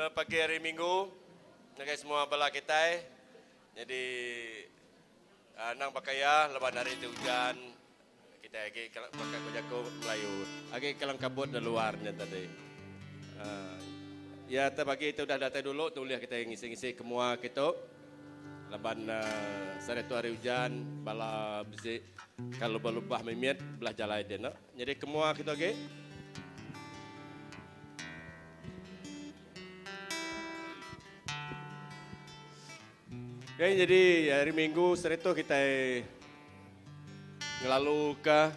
Selamat pagi hari Minggu ngagai semua bala kitai. Nyadi anang baka iya laban hari ti ujan kitai agi baka ku jaku Melayu agi kelang kabut da luar nya tadi. Iya te pagi ti udah datai dulu tu ulih kitai ngisi-ngisi ke mua kitu laban sehari tu hari ujan bala bisi ka lubah-lubah mimit belah jalai din. Nyadi ke mua kitu agi. Okay, jadi hari Minggu seritu kitai ngelalu ke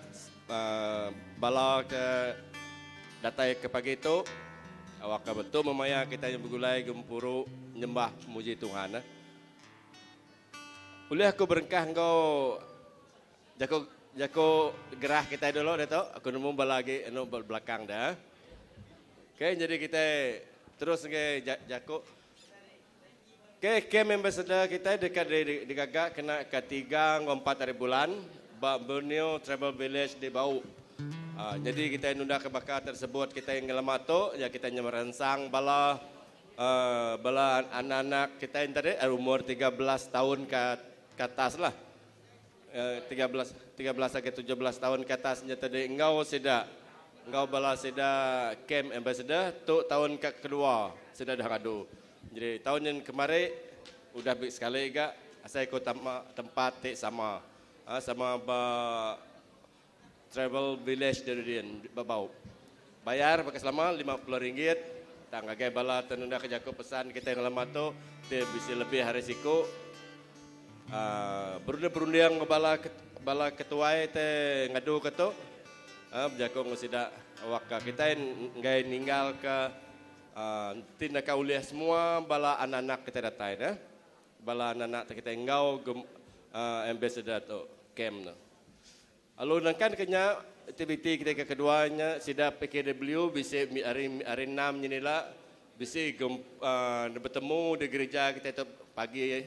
uh, bala ke datai ke pagi tu awak ke betul memaya kita yang begulai gempuru nyembah muji Tuhan. Eh. Ulih aku berengkah enggau Jaku jaku gerah kitai dulu ditu aku nemu bala agi anu ba belakang dia. Okay nyadi kitai terus ngagai jaku. Okay camp ambassador kitai deka digaga kena ke tiga enggau empat hari bulan ba Borneo Travel Village di Bau. Aaa nyadi kitai nunda ke baka tersebut kitai ngelama tu ya kitai nyemeransang bala aaa bala anak-anak kitai enti tadi umur 13 taun ke atas lah. 13 13 agi 17 taun ke atas nya tadi enggau sida enggau bala sida camp ambassador tu taun ka kedua sida dah ngadu. Jadi taun nyin kemari udah bisi sekali ga asai ku tama tempat ti sama sama ba Travel Village Derudin ba Bau. Bayar baka selama 50 ringgit tang ngagai bala te nunda ke jaku pesan kitai ngelama tu ti bisi lebih ari siku aaa berunding berunding enggau bala bala ketuai te ngadu ke tu aaa bejaku enggau sida awakka kitai enggai ninggal ke aaa enti naka ulih semua bala anak-anak kitai datai ne bala anak-anak te kitai enggau aaa ambassador tu camp tu. Lalu nangkan ke nya, aktiviti kitai ke kedua nya sida PKW bisi hari hari enam nya ila bisi gem uhh betemu di gerija kitai tu pagi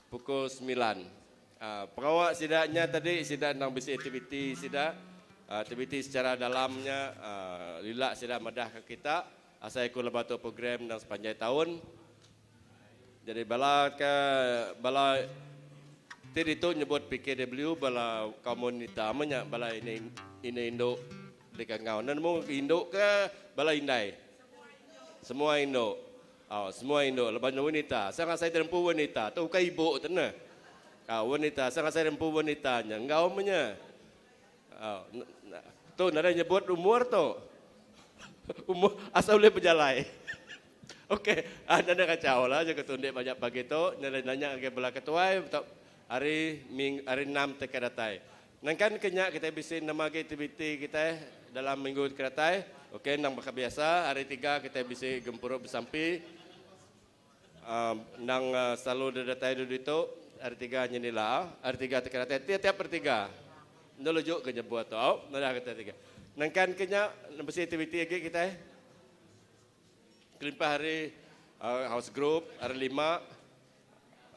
pukul semilan. uhh Pengawa sida nya tadi sida endang bisi aktiviti sida aktiviti secara dalam nya uhh ila sida madah ke kita asai ku lebuh tu program endang sepanjai taun. Jadi bala ke bala ti ditu nyebut PKW bala kaum wanita meh nya bala ini ini indu deka enggau. Enda nemu indu ke bala indai. Semua indu. Au semua indu laban wanita. Asal ngasai ti empu wanita tu ukai ibu tu neh. Au wanita asal ngasai empu wanita nya enggau meh nya. Au tu nadai nyebut umur tu. Umur asal ulih bejalai. Ok, ah nadai kacau lah jaku tundi majak pagi tu nyadi nanya ngagai bala ketuai tau hari ming hari enam ti ka datai. Nangkan ke nya kitai bisi nama agi aktiviti kitai dalam minggu ti ka datai. Ok endang baka biasa hari tiga kitai bisi gempuru besampi aaa endang selalu deh datai dulu ditu hari tiga nyadi ila hari tiga ti ka datai tiap tiap hari tiga. Enda leju ke nyebut tu au madah kitai tiga. Nangkan ke nya bisi aktiviti agi kitai. Kelimpah ari house group hari lima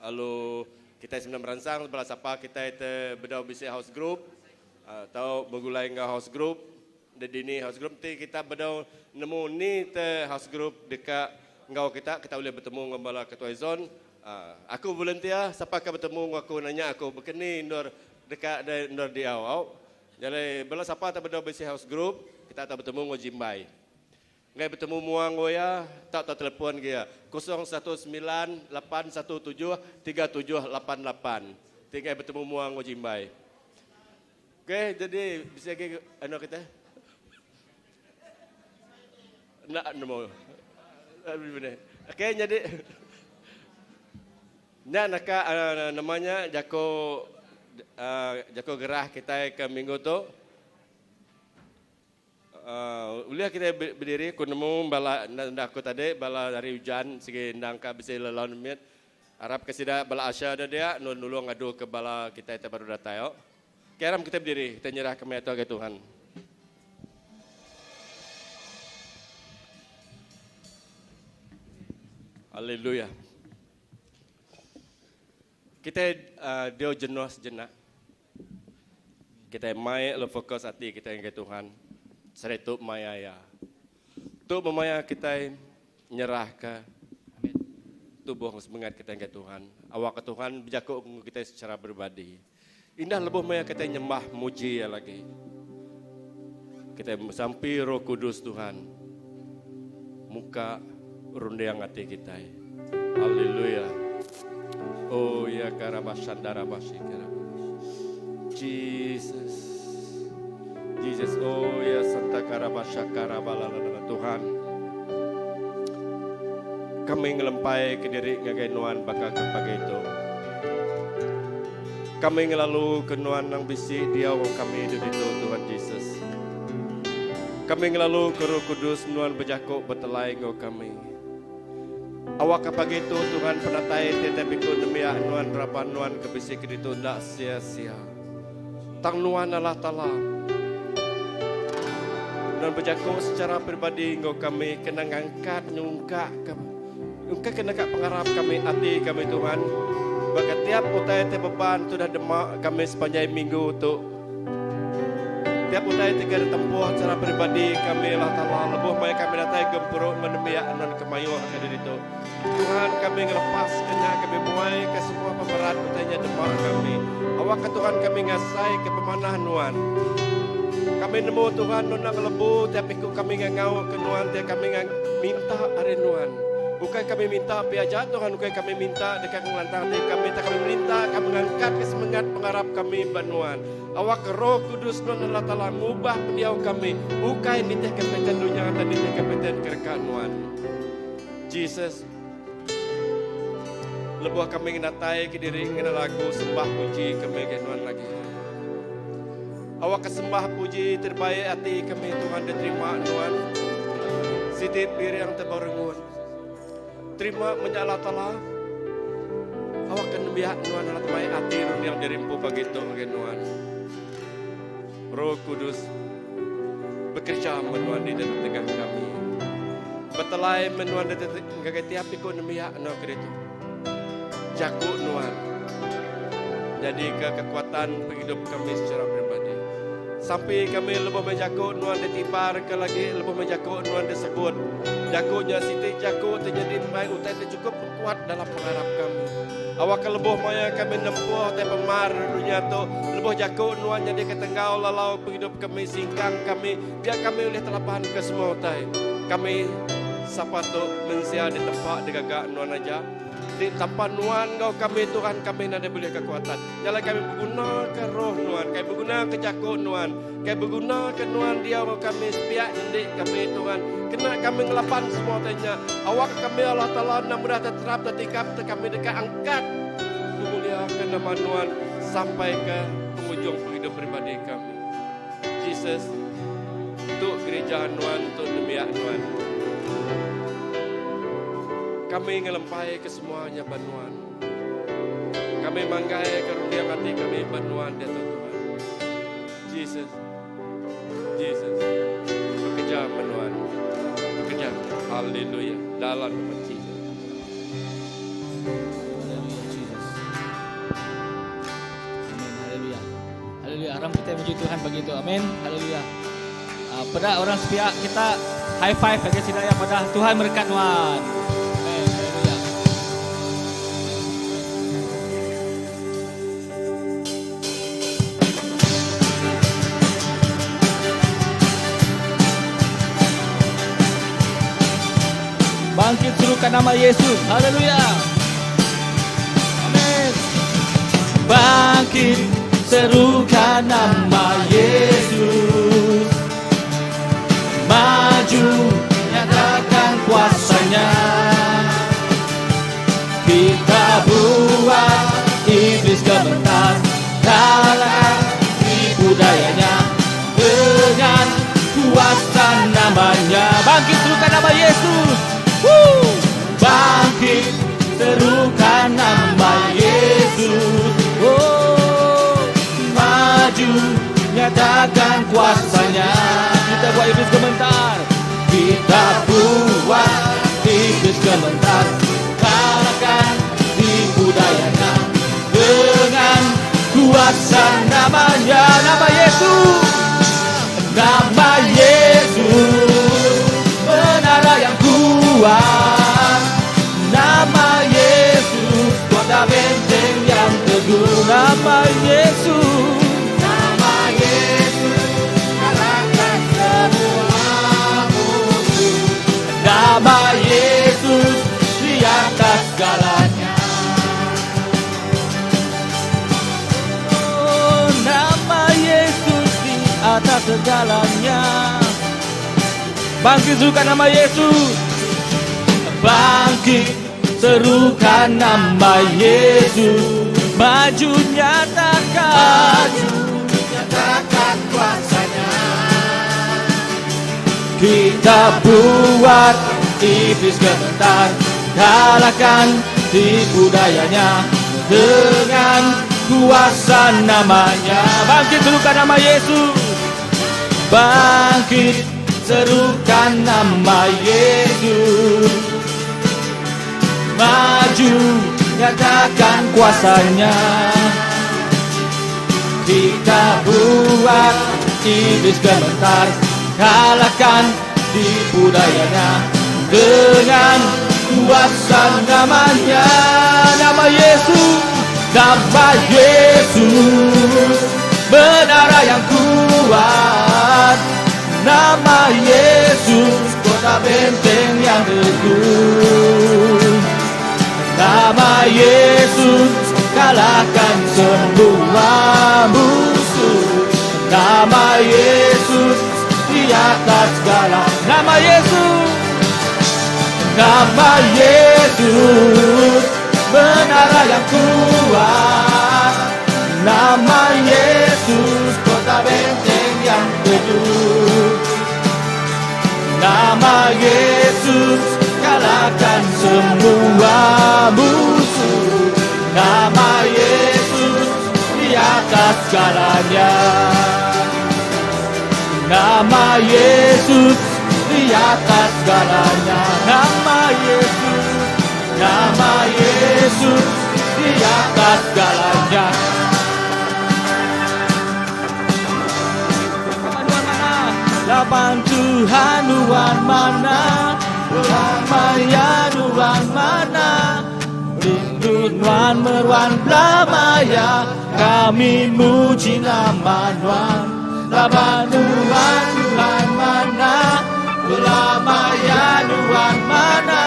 lalu kitai semina meransang bala sapa kitai te bedau bisi house group tau begulai enggau house group de dini house group enti kita bedau nemu ni te house group deka enggau kita kita ulih betemu enggau bala ketuai zon aku volunteer sapa ke betemu enggau aku nanya aku baka ni endur deka endur diau au. Jalai bala sapa te bedau bisi house group kita tau betemu enggau Jimbai. Enggai betemu mua enggau iya, tau tau telepon ke iya, 0198173788. Ti enggai betemu mua enggau Jimbai. Okey, jadi bisi agi anu kita? Enda nemu. Okey, jadi nya naka nama nya jaku jaku gerah kitai ke minggu tu. Ulih kitai bediri ku nemu bala enda enda aku tadi bala ari ujan sigi endang ka bisi lelaun mit arap ke sida bala usher da dia nulung ngadu ke bala kitai ti baru datai au. Okay aram kitai bediri kitai nyerah ke maya tu ngagai Tuhan. Haleluya. Kitai diau jenuh sejenak. Kitai mai lalu fokus ati kitai ngagai Tuhan saritu maya iya. Tu memaya kitai nyerahka tubuh enggau semengat kitai ngagai Tuhan. Awakka Tuhan bejaku enggau kitai secara peribadi. Indah lebuh maya kitai nyembah muji Iya lagi. Kitai besampi Roh Kudus Tuhan muka runding ati kitai. Haleluya. Oh ya karabashandarabashikara. Jesus. Jesus. Oh ya Santa Karabashakarabalalala Tuhan. Kami ngelempai ke diri ngagai Nuan baka ke pagi tu. Kami ngelalu ke Nuan nang bisi diau enggau kami di ditu Tuhan Jesus. Kami ngelalu ke Roh Kudus Nuan bejaku betelai enggau kami. Awakka pagi tu Tuhan penatai tiap-tiap iku nembiak Nuan raban Nuan ke bisi ke ditu enda sia-sia. Tang Nuan Allah Taala. Nuan bejaku secara peribadi enggau kami kena ngangkat nyungkak ke engka kena ka pengarap kami ati kami Tuhan. Baka tiap utai ti beban tu dah dema kami sepanjai minggu tu. Tiap utai ti ke ditempuh secara peribadi kami Allah Taala lebuh maya kami datai gempuru enggau nembiak Nuan ke mayuh ke ditu. Tuhan kami ngelepas ke nya kami muai ke semua pemerat utai nya dema kami. Awak ke Tuhan kami ngasai ke pemanah Nuan. Kami nemu Tuhan Nuan enda ngelebu tiap iku kami ngangau ke Nuan tiap kami minta ari Nuan. Ukai kami minta pia aja Tuhan ukai kami minta deka ngelantang ati kami tang kami minta kami ngangkat ke semengat pengarap kami ba Nuan. Awak ke Roh Kudus Nuan Allah Taala ngubah pendiau kami ukai nitih ke pattern dunya tang nitih ke pattern ke reka Nuan. Jesus Lebuh kami ngenatai ke diri ngena lagu sembah puji kami ngagai nuan lagi. Awakka sembah puji terbaik ati kami Tuhan diterima nuan. Siti piring tebau rengut. Terima menya Allah Taala. Awakka nembiak nuan Allah mai ati runding diri empu pagi tu ngagai nuan. Roh Kudus bekereja menua di tengah kami. Betelai menua di ngagai tiap iku nembiak enggau ke ditu. Jaku nuan nyadika kekuatan pengidup kami secara peribadi. Sampi kami lebuh meh jaku nuan ditibarka lagi lebuh meh jaku nuan disebut. Jaku nya siti jaku ti nyadi mai utai ti chukup kuat dalam pengarap kami. Awakka lebuh maya kami nempuh utai pemar dunya tu, lebuh jaku nuan nyadika tenggau lalau pengidup kami, singkang kami, dia kami ulih telabanka semua utai. Kami sapa tu mensia ditempa digaga nuan aja. Ti tanpa nuan enggau kami Tuhan kami nadai bulih kekuatan. Nya alai kami begunaka roh nuan, kami begunaka jaku nuan. Kami begunaka nuan diau enggau kami sepiak nyendi kami Tuhan. Kena kami ngelaban semua utai nya. Awakka kami Allah Taala enda mudah teterap tetikap te kami deka angkat ngemuliaka nama nuan sampai ke pengujung pengidup peribadi kami. Jesus, tu gereja nuan tu nembiak nuan. Kami ngelempai ke semua nya ba nuan. Kami manggai ke runding ati kami ba nuan diatu Tuhan. Jesus. Jesus. Bekerja menuan. Bekerja. Haleluya. Dalam nama Jesus. Haleluya Jesus. Amin. Haleluya. Haleluya. Aram kita muji Tuhan pagi tu. Amin. Haleluya. Uh, pada orang sepiak kita high five bagi sida ya pada Tuhan berkat nuan. Amin. Haleluya. Bangkit serukan nama Yesus. Haleluya. Amin. Bangkit serukan nama Yesus. Maju nyatakan kuasanya. Kita buat iblis gemetar, kalahkan tipu dayanya dengan kuasa namanya. Bangkit serukan nama Yesus. Woo! Bangkit serukan nama Yesus. Oh, maju nyatakan kuasanya. Kita buat iblis gemetar. Kita buat iblis gemetar. Kalahkan tipu dayanya dengan kuasa namanya. Nama Yesus. Nama Yesus. Menara yang kuat. teguh. Nama Yesus. Nama Yesus kalahkan semua musuh. Nama Yesus di atas segalanya. Oh, nama Yesus di atas segalanya. Bangkit serukan nama Yesus. Bangkit serukan nama Yesus. Maju nyatakan. Nyatakan kuasanya. Kita buat iblis gemetar, kalahkan tipu dayanya dengan kuasa namanya. Bangkit serukan nama Yesus. Bangkit serukan nama Yesus. Maju nyatakan kuasanya. Kita buat iblis gemetar, kalahkan tipu dayanya dengan kuasa namanya. Nama Yesus, nama Yesus, menara yang kuat. Nama Yesus, kota benteng yang teguh. Nama Yesus kalahkan semua musuh. Nama Yesus di atas segala. Nama Yesus, nama Yesus, menara yang kuat. Nama Yesus, kota benteng yang teguh. Nama Yesus kalahkan semua musuh. Nama Yesus di atas segalanya. Nama Yesus di atas segalanya. Nama Yesus, nama Yesus di atas segalanya. Tuhan mana? Laban Tuhan Tuhan mana? Lamaya Tuhan mana? Rindu Nuan meruan lamaya, kami muji nama Nuan. Laban Tuhan Tuhan mana? Lamaya Tuhan mana?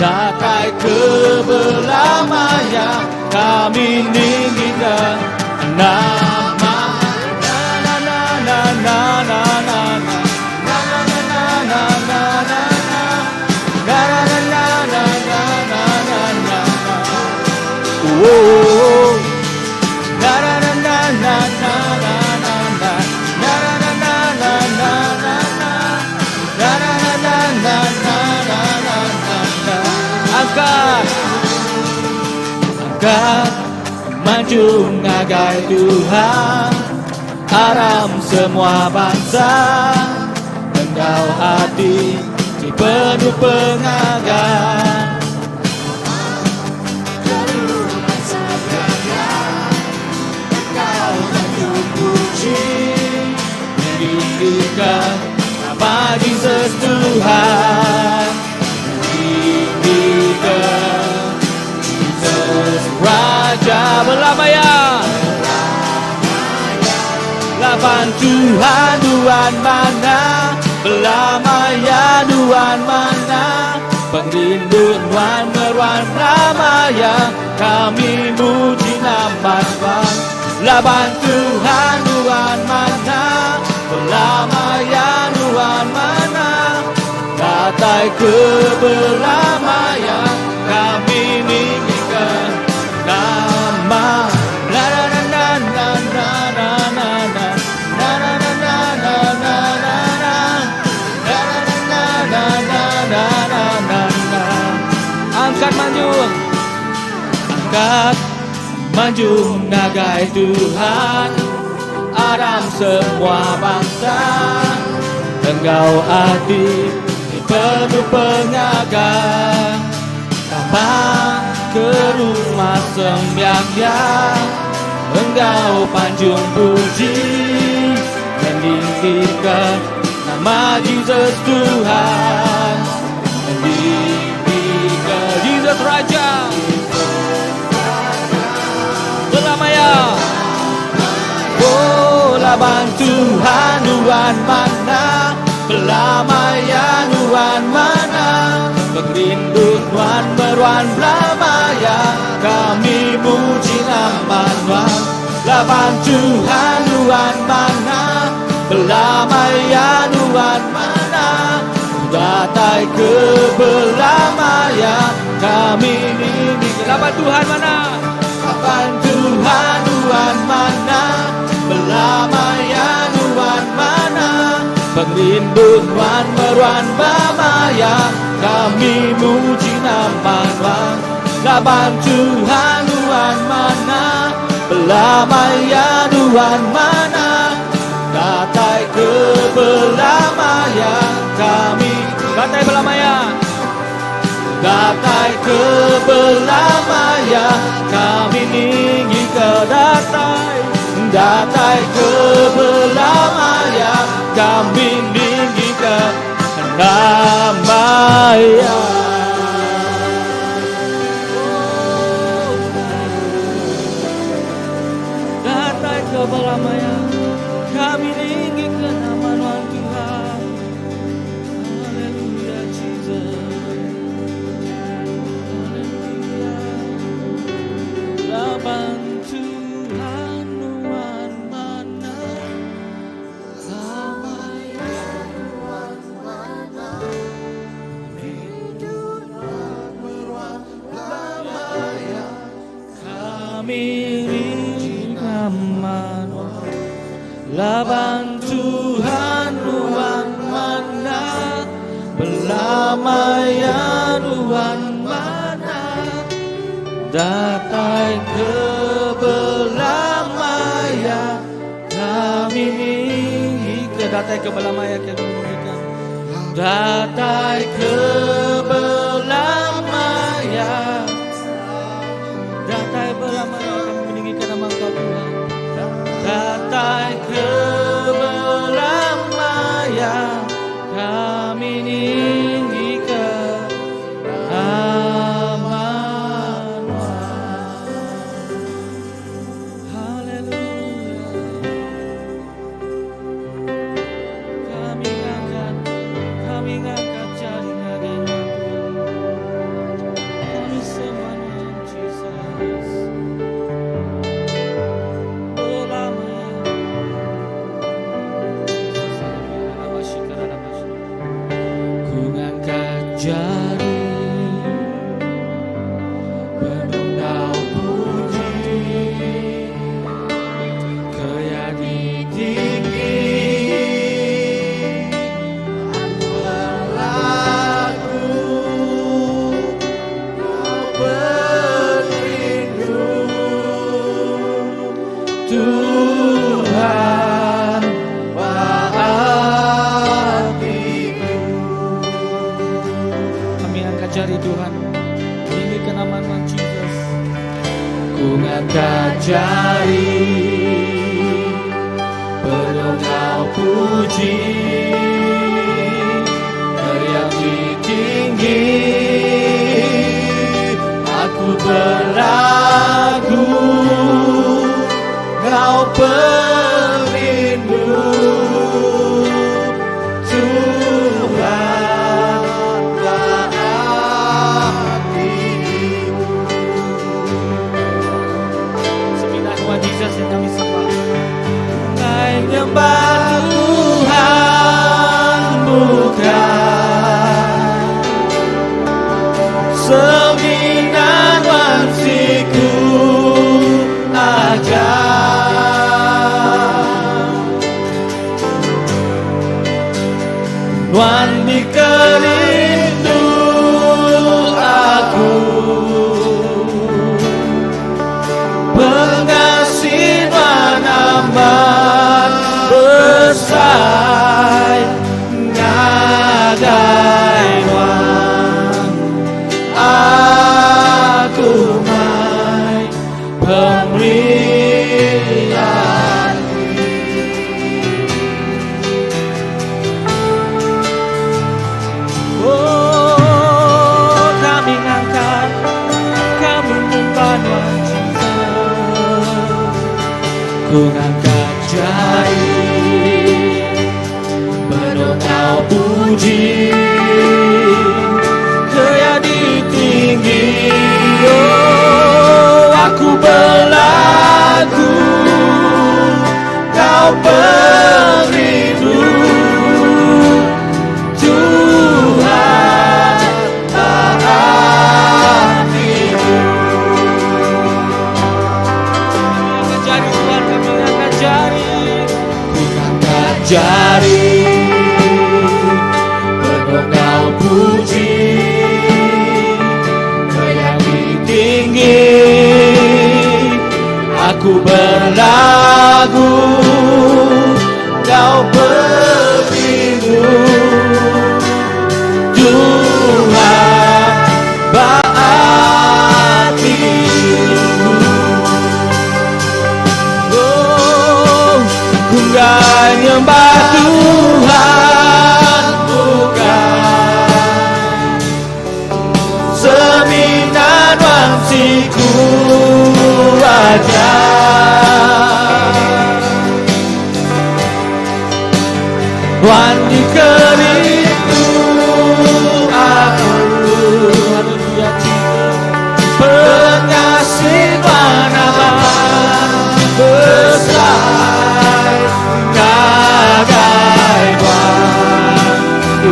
Datai ke belamaya, kami ninggikan nama. Na na na na na na na na. Na na na na na na na. Na na na na na na na na na. Oh. Na na na na na na na na na. Na na na na na na na. Na na na na na na na na na. Angkat, angkat, maju ngagai Tuhan. Aram semua bangsa enggau ati ti penuh pengaga. Enggau tanjung puji Ninggika nama Jesus Tuhan. Ninggika Jesus Raja belamaya. Laban Tuhan Tuhan mana? Belamaya Tuhan mana? Pengrindu Nuan meruan lamaya, kami muji nama Tuhan. Laban Tuhan Tuhan mana? Belamaya Tuhan mana? Datai ke belamaya, kami ninggikan nama. Na na na na na na na na na. Na na na na na na na na. Na na na na na na na na. Angkat manjung, angkat manjung ngagai Tuhan. Aram semua bangsa enggau ati ti penuh pengaga. Tama ke rumah sembiang ya enggau panjung puji meninggikan nama Jesus Tuhan. Meninggikan Jesus Raja. Laban Tuhan nuan manah Belama iya nuan manah Pengerindu nuan meruan belama iya Kami muji nama nuan Laban Tuhan nuan manah Belama iya nuan manah Datai ke belama iya Kami ninggi Laban Tuhan manah. Laban Tuhan nuan manah Belama iya nuan manah Pengerindu nuan meruan belama iya Kami muji nama nuan Laban Tuhan nuan manah Belama iya nuan manah Datai ke belama iya Kami Datai belama iya. Datai ke belama iya Kami ninggi ke datai Datai ke belama iya Kami ninggi ke nama iya. Oh, datai ke belama iya. Kami ninggi ke nama nuan Tuhan. Haleluya Jesus. Haleluya. Laban Tuhan nuan manah. Belama iya nuan manah. Rindu nuan meruan belama iya. Kami ninggi nama nuan. Laban Tuhan nuan manah. Belama iya nuan manah. Datai ke belama iya. Kami ninggi ke datai ke belama iya kami meninggikan. Datai ke belama iya. Datai belama iya kami meninggikan nama Engkau Tuhan. Datai ke belama iya kami ninggikan nama Nuan. Haleluya. Kami ngangkat, kami ngangkat jari ngagai Nuan Tuhan. Kami sembah Nuan Jesus. Belama Jesus. Ku ngangkat jari penuh ngau puji Ke yang tinggi Aku berlagu Kau berlindung Tuhan hatiku. Kami angkat jari Tuhan Tinggikan nama Tuhan Jesus Ku ngangkat jari Penuh ngau puji Yang tinggi Aku berlagu Kau pelindung Tuhan hatiku. Semina Tuhan Jesus yang kami sembah Kai nyembah Tuhan bukan Semina nuan siku aja. Nuan dikerindu aku Pengasih nuan amat besar Ngagai nuan Aku mai pemerian. Oh, kami ngangkat, kami nyembah Tuhan Jesus. Ku ngangkat jari. Kau puji Ke ya ditinggi Oh aku belagu Kau perindu Tuhan hatiku. Angkat jari Tuhan, kami angkat jari. Ku angkat jari Penuh kau puji Ke yang tinggi Aku berlagu Kau perindu Tuhan ba atiku. Oh, ku enggai nyembah Tuhan bukan Semina nuan siku aja. Nuan dikerindu aku. Haleluya Jesus. Pengasih nuan amat besar ngagai nuan.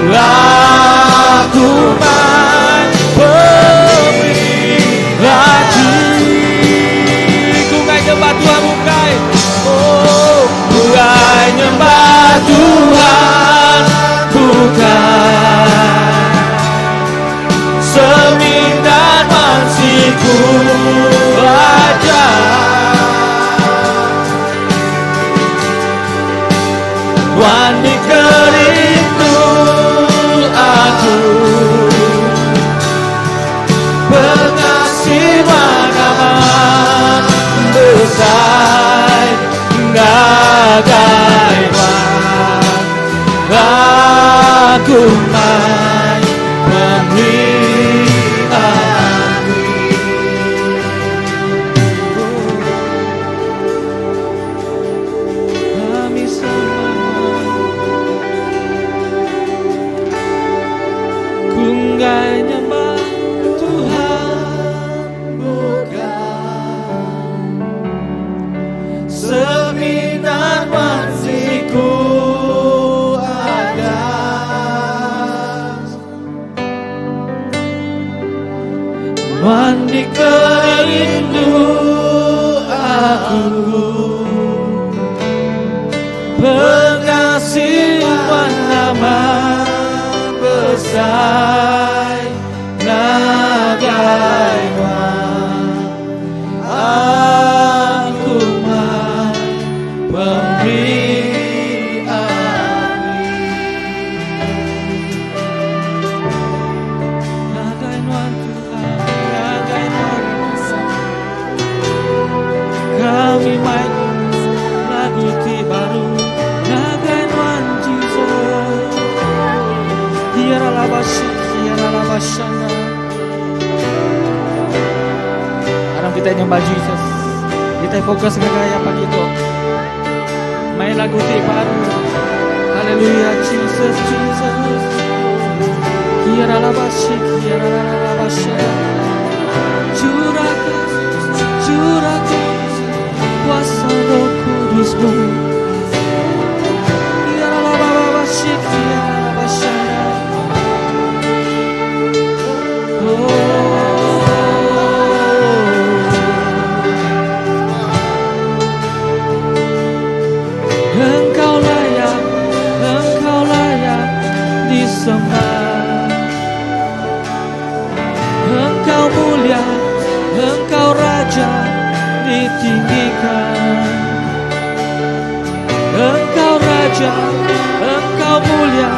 Aku mai pemeri ati. Ku enggai nyembah Tuhan bukai. Oh, ku enggai nyembah Tuhan bukan Semina nuan siku aja. Nuan dikerindu aku. Pengasih nuan amat besar ngagai nuan. Aku mai pemeri ati. Kami semua Ku enggai nyembah Tuhan bukan Semina nuan siku aja. Nuan dikerindu aku. Pengasih nuan amat besar ngagai nuan. Aku mai pemeri ati. Ngagai nuan Tuhan, ngagai nuan Kami mai lagu ti baru ngagai nuan Jesus. Tiara labasya, tiara labasyana. Aram kita nyembah Jesus. Kita fokus ke gaya pagi tu. Main lagu ti baru. Haleluya Jesus, Jesus. Tiara labasya, tiara labasya. Curah curah kuasa Roh Kudusmu. Tiara labasya, tiara labasya. Oh. Engkau layak, engkau layak disembah. Engkau mulia, engkau raja ditinggikan. Engkau raja, engkau mulia,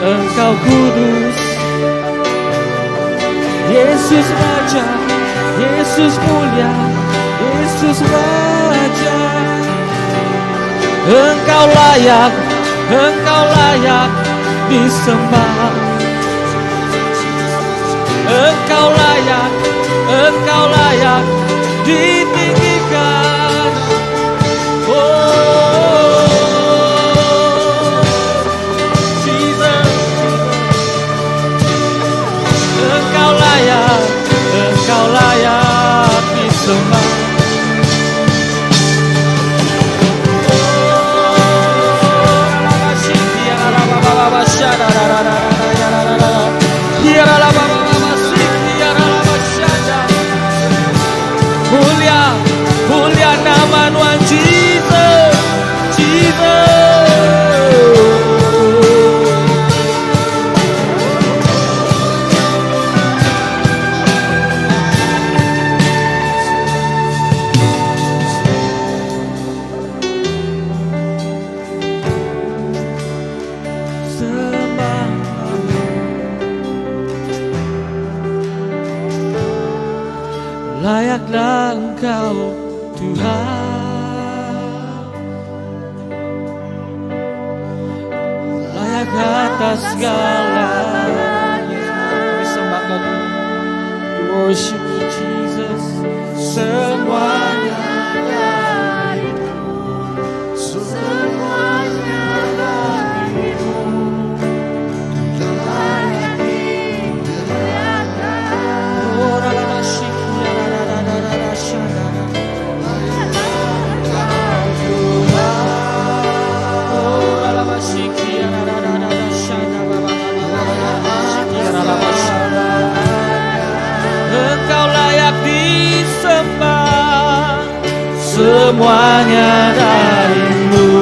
engkau kudus. Yesus raja, Yesus mulia, Yesus raja. Engkau layak, engkau layak disembah. Engkau layak, engkau layak ditinggikan. Oh, Jesus. Engkau Tuhan. Layak atas segalanya. Kami sembah Kau Tuhan. We worship you Jesus. Semuanya darimu, semuanya bagimu, layak dimuliakan. Oh, la la shiki la la la la la la shana. Oh, la la shiki la la la la la shana ba ba ba ba ba ba. Shiki la la la shana. Engkau layak disembah. Semuanya darimu,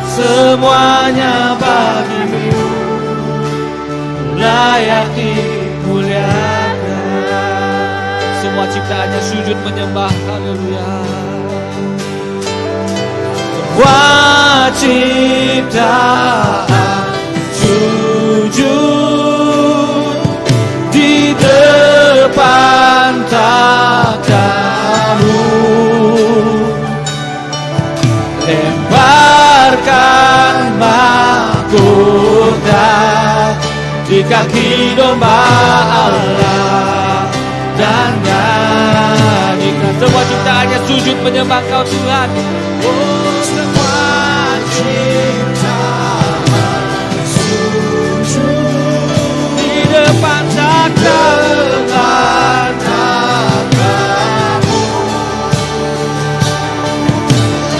semuanya bagimu, layak dimuliakan. Semua ciptaannya sujud menyembah, haleluya. Semua ciptaan sujud di depan takhtamu, lemparkan mahkota di kaki domba Allah dan nyanyikan. Semua ciptaannya sujud menyembah Kau Tuhan. Oh, Semua ciptaan sujud di depan takhta, depan takhtamu,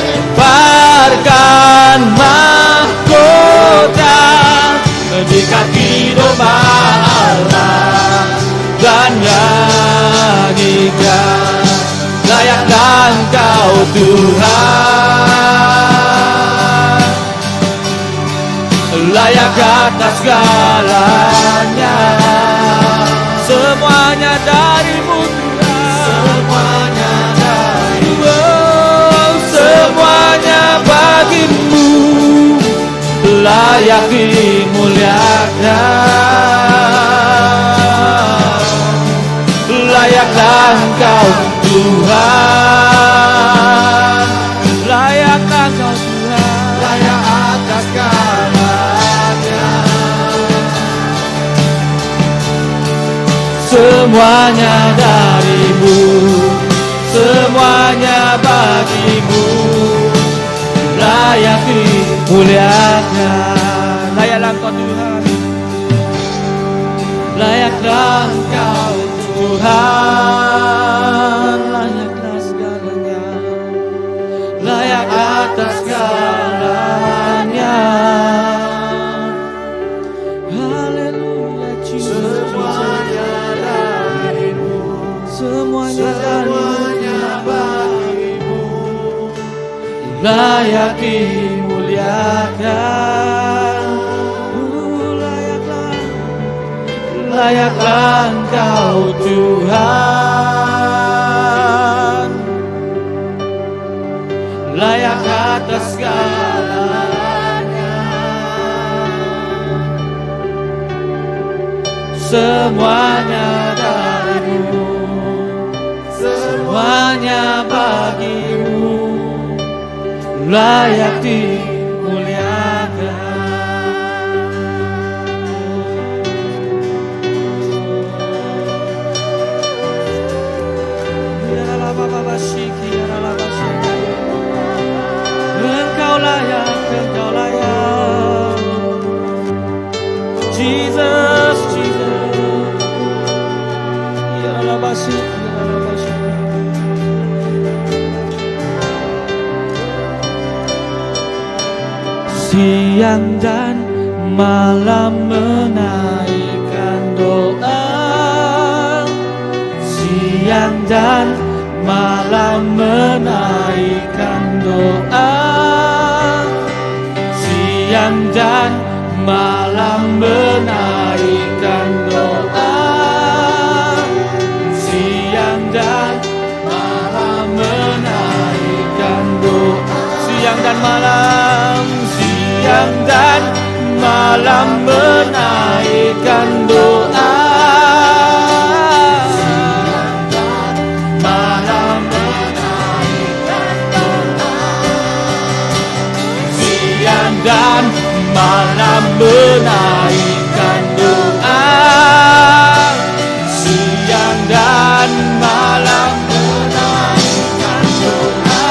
lemparkan mahkota di kaki domba Allah dan nyanyikan, layaklah Engkau Tuhan, layak atas segalanya. Semuanya darimu Tuhan, semuanya darimu, oh, semuanya bagimu, layak dimuliakan. Layaklah Engkau Tuhan, layaklah Engkau Tuhan, layak atas segalanya. Semuanya darimu, semuanya bagimu, layak dimuliakan. Layaklah Engkau Tuhan, layaklah Engkau Tuhan, layaklah segalanya, layak atas segalanya. Haleluya Jesus, Semuanya darimu, semuanya darimu, semuanya bagimu, layak dimuliakan. Oh, layaklah, layaklah Engkau Tuhan, layak atas segalanya. Semuanya darimu, semuanya bagimu, layak dimuliakan. Engkau layak, engkau layak, Jesus, Jesus. Ya Allah, ya Allah. Siang dan malam menaikkan doa, siang dan malam menaikkan doa, siang dan malam menaikkan doa, siang dan malam menaikkan doa, siang dan malam, siang dan malam menaikkan doa, malam. Menaikkan doa Siang dan malam menaikkan doa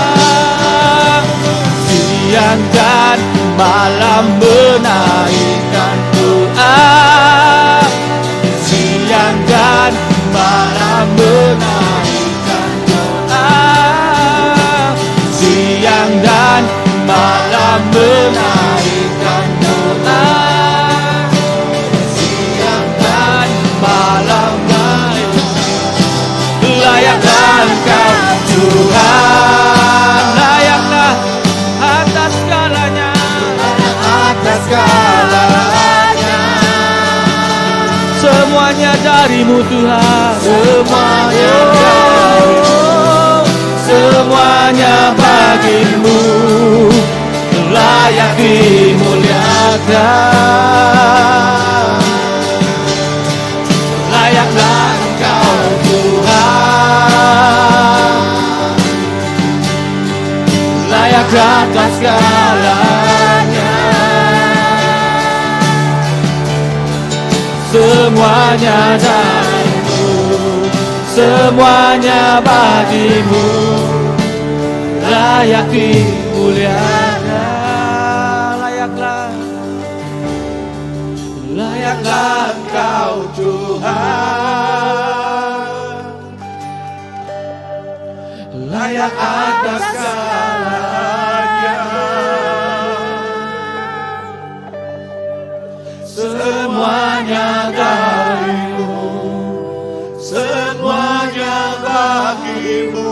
Siang dan malam menaikkan doa Siang dan malam menaikkan doa Siang dan malam menaikkan doa Siang dan malam Layaklah Engkau Tuhan Layaklah atas segalanya Atas segalanya Semuanya darimu Tuhan Semuanya darimu Semuanya bagimu Layak dimuliakan Layaklah Engkau Tuhan Layak atas segalanya Semuanya darimu Semuanya bagimu Layak dimuliakan Layaklah Layaklah Engkau Tuhan Layak atas segalanya Semuanya darimu Semuanya bagimu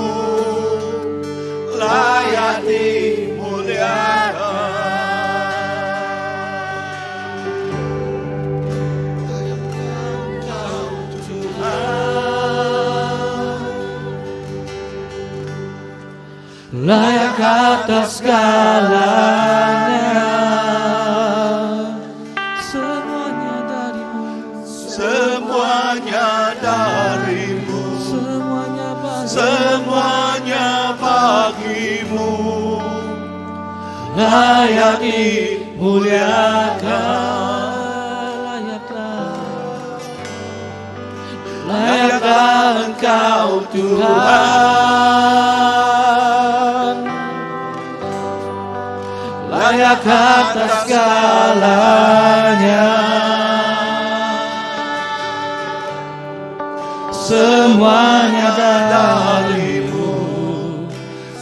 Layak dimuliakan Engkau Tuhan Layak atas segalanya Semuanya darimu Semuanya darimu Semuanya bagimu Semuanya bagimu Layak dimuliakan Layaklah Layaklah Engkau Tuhan Layak atas segalanya Semuanya darimu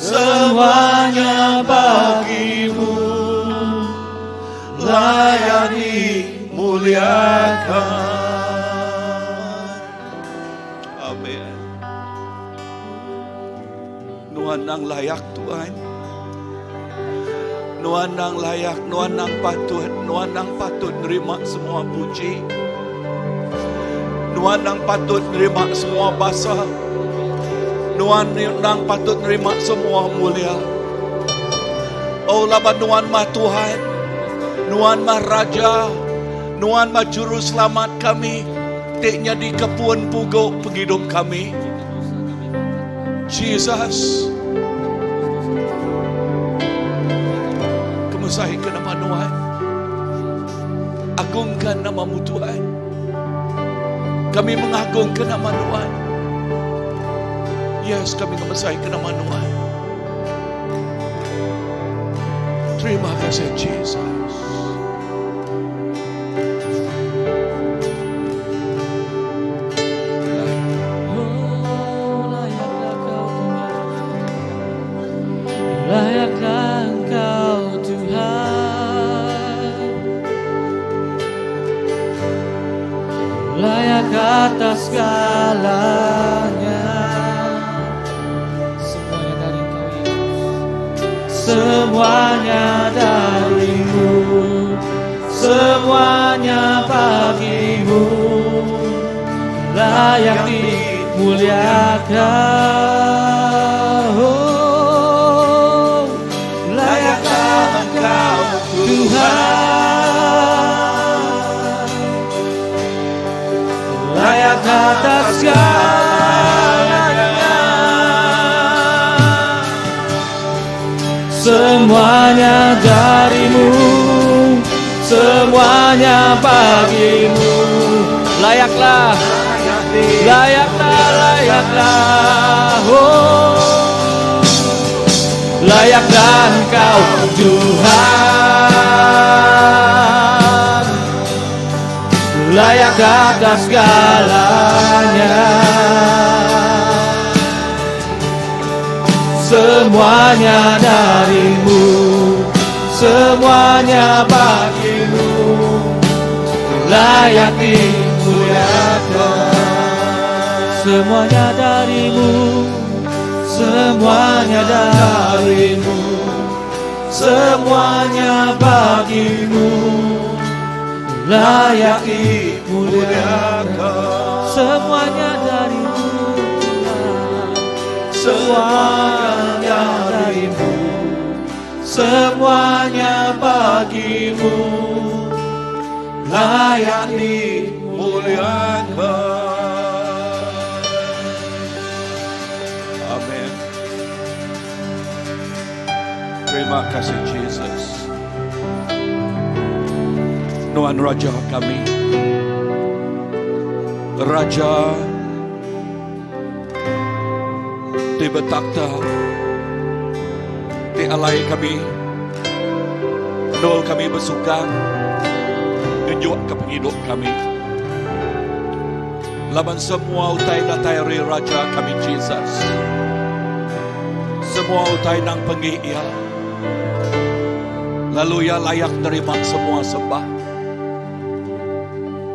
Semuanya bagimu Layak dimuliakan Amin Nuan nang layak Tuhan Nuan nang layak, Nuan nang patut, Nuan nang patut nerima semua puji. Nuan nang patut nerima semua basa. Nuan nang patut nerima semua mulia. Oh laban Nuan mah Tuhan, Nuan mah Raja, Nuan mah Juru Selamat kami, ti nyadi kepun pugu pengidup kami. Jesus. Kemesai ke nama Nuan. Agungkan namamu Tuhan. Kami mengagungkan nama Nuan. Yes, kami kemesai ke nama Nuan. Terima kasih Jesus. Oh, layaklah kau Tuhan. Layaklah engkau Tuhan. Layak atas segalanya. Semuanya dari Engkau Yesus. Semuanya darimu. Semuanya bagimu. Layak dimuliakan. Oh, layaklah engkau Tuhan. Layak atas segalanya. Semuanya darimu, semuanya Semuanya bagimu. Layaklah, layaklah, layaklah. Oh, layaklah Engkau Tuhan. Layak atas segalanya. Semuanya darimu, semuanya bagimu, layak dimuliakan. Semuanya darimu, semuanya darimu, semuanya bagimu, layak dimuliakan. Semuanya darimu, semuanya darimu, semuanya bagimu, layak Muliakan. Amin. Terima kasih Jesus. Nuan Raja kami. Raja ti betakhta ti alai kami nul kami besukang ngenjuk ke pengidup kami. Laban semua utai datai ari Raja kami Jesus. Semua utai nang penggi iya. Lalu iya layak nerima semua sembah.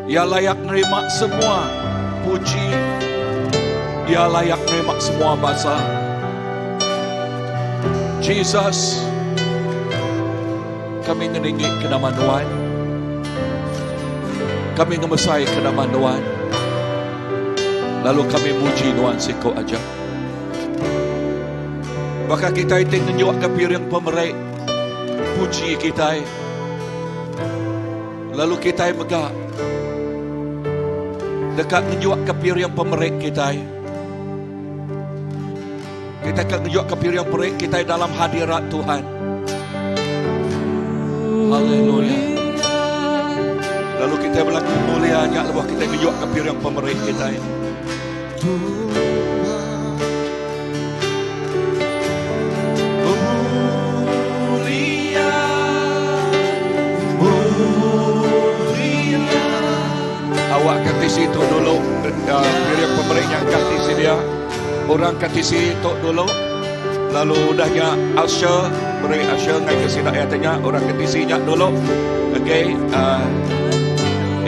Iya layak nerima semua puji. Iya layak nerima semua basa. Jesus, kami ngeninggi ke nama Nuan. Kami ngemesai ke nama Nuan. Lalu kami muji Nuan siko aja. Baka kitai ti ngenyuk ke piring pemeri puji kitai. Lalu kitai mega deka ngenyuk ke piring pemeri kitai. Kitai ka ngenyuk ke piring pemeri kitai dalam hadirat Tuhan. Haleluya. Lalu kitai belagu mulia nya lebuh kitai ngenyuk ke piring pemeri kitai. Mulia, mulia. Awak ke tisi tu dulu, piring pemeri nya ke tisi dia. Orang ke tisi tu dulu. Lalu udah nya usher, beri usher ngai ke sida ya tanya orang ke tisi nya dulu. Okey,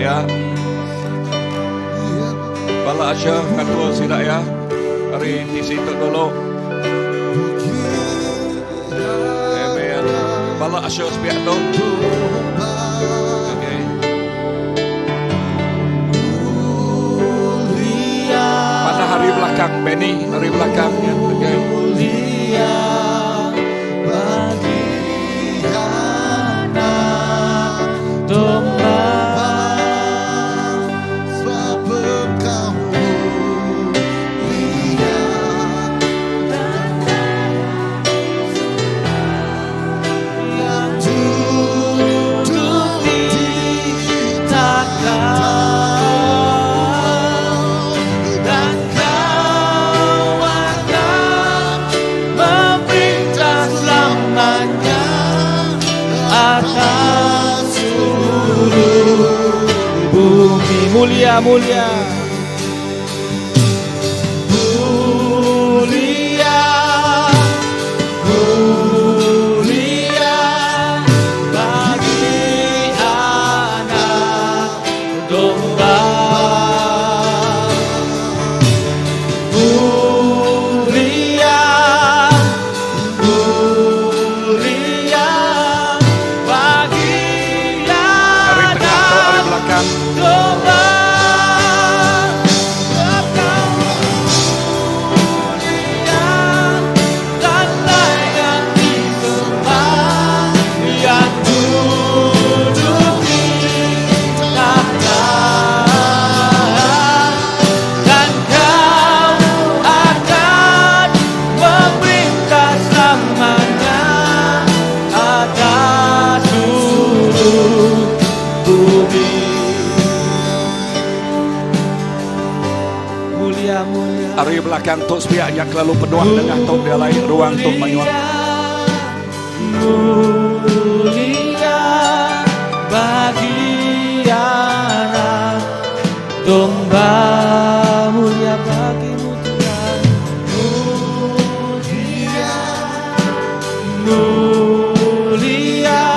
ya. Bala usher ngatur sida ya. Ari tisi tu dulu. Amen. Bala usher sepiak tu. Okey. Mana hari belakang Benny, hari belakang ya. Okey. Mulia bagi anak domba. Sebab engkau mulia. Yang duduk di takhta dan kau akan memerintah selamanya atas seluruh bumi. Mulia, mulia, mulia, mulia bagi anak domba. Mulia, mulia bagi Hari tengah atau hari anak belakang. domba. Belakang tu sepiak nya kelalu penuh nengah tu dia alai ruang tu mayuh. Mulia bagi anak domba mulia bagimu Tuhan mulia mulia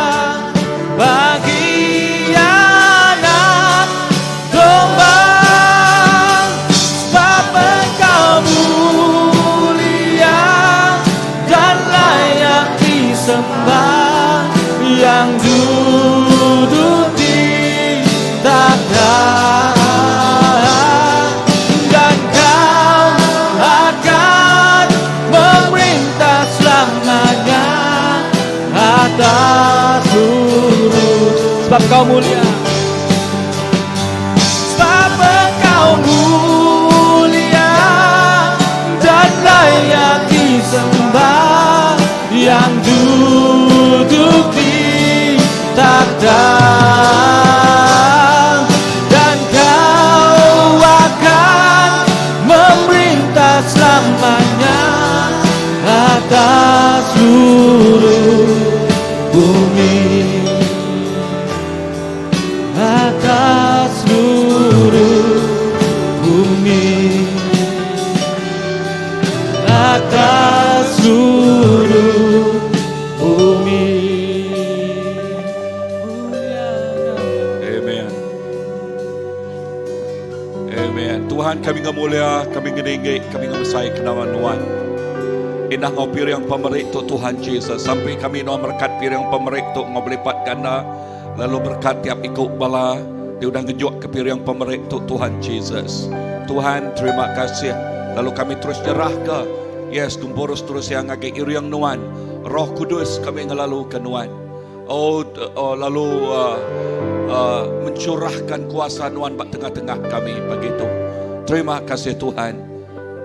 bagi anak domba sebab engkau mulia dan layak disembah yang duduk di takhta dan kau akan memerintah selamanya atas seluruh sebab kau mulia sebab engkau mulia dan layak disembah yang duduk di takhta dan kau akan memerintah selamanya atas seluruh bumi atas seluruh bumi atas seluruh bumi mulia Amen. Amen. Tuhan kami ngemulia, kami ngeninggi, kami ngemesai ke nama Nuan. Indah ngau piring pemeri tu Tuhan Jesus. Sampai kami nuan merekat piring pemeri tu ngau belipat ganda. Lalu berkat tiap iku bala ti udah ngejuk ke piring pemeri tu Tuhan Jesus. Tuhan terima kasih. Lalu kami terus nyerah ke Yes, gempurus terus yang ngagai iriang nuan. Roh Kudus kami ngelalu ke nuan. Oh, oh lalu uh, uh, mencurahkan kuasa nuan ba tengah-tengah kami pagi tu. Terima kasih Tuhan.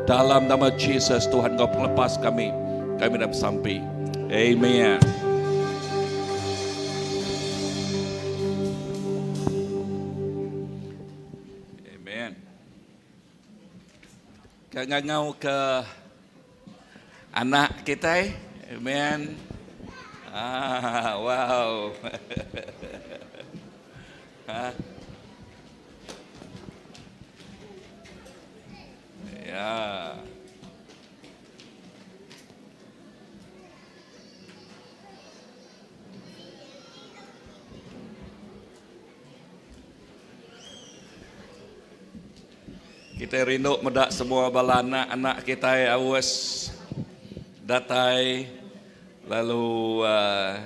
Dalam nama Jesus Tuhan kau pelepas kami. Kami dah bersampi. Amen. Amen. Ka ngangau ke anak kitai. Amen. Ah, wow. ha. Ya. Kitai rindu meda semua bala anak-anak kitai aus datai lalu uh,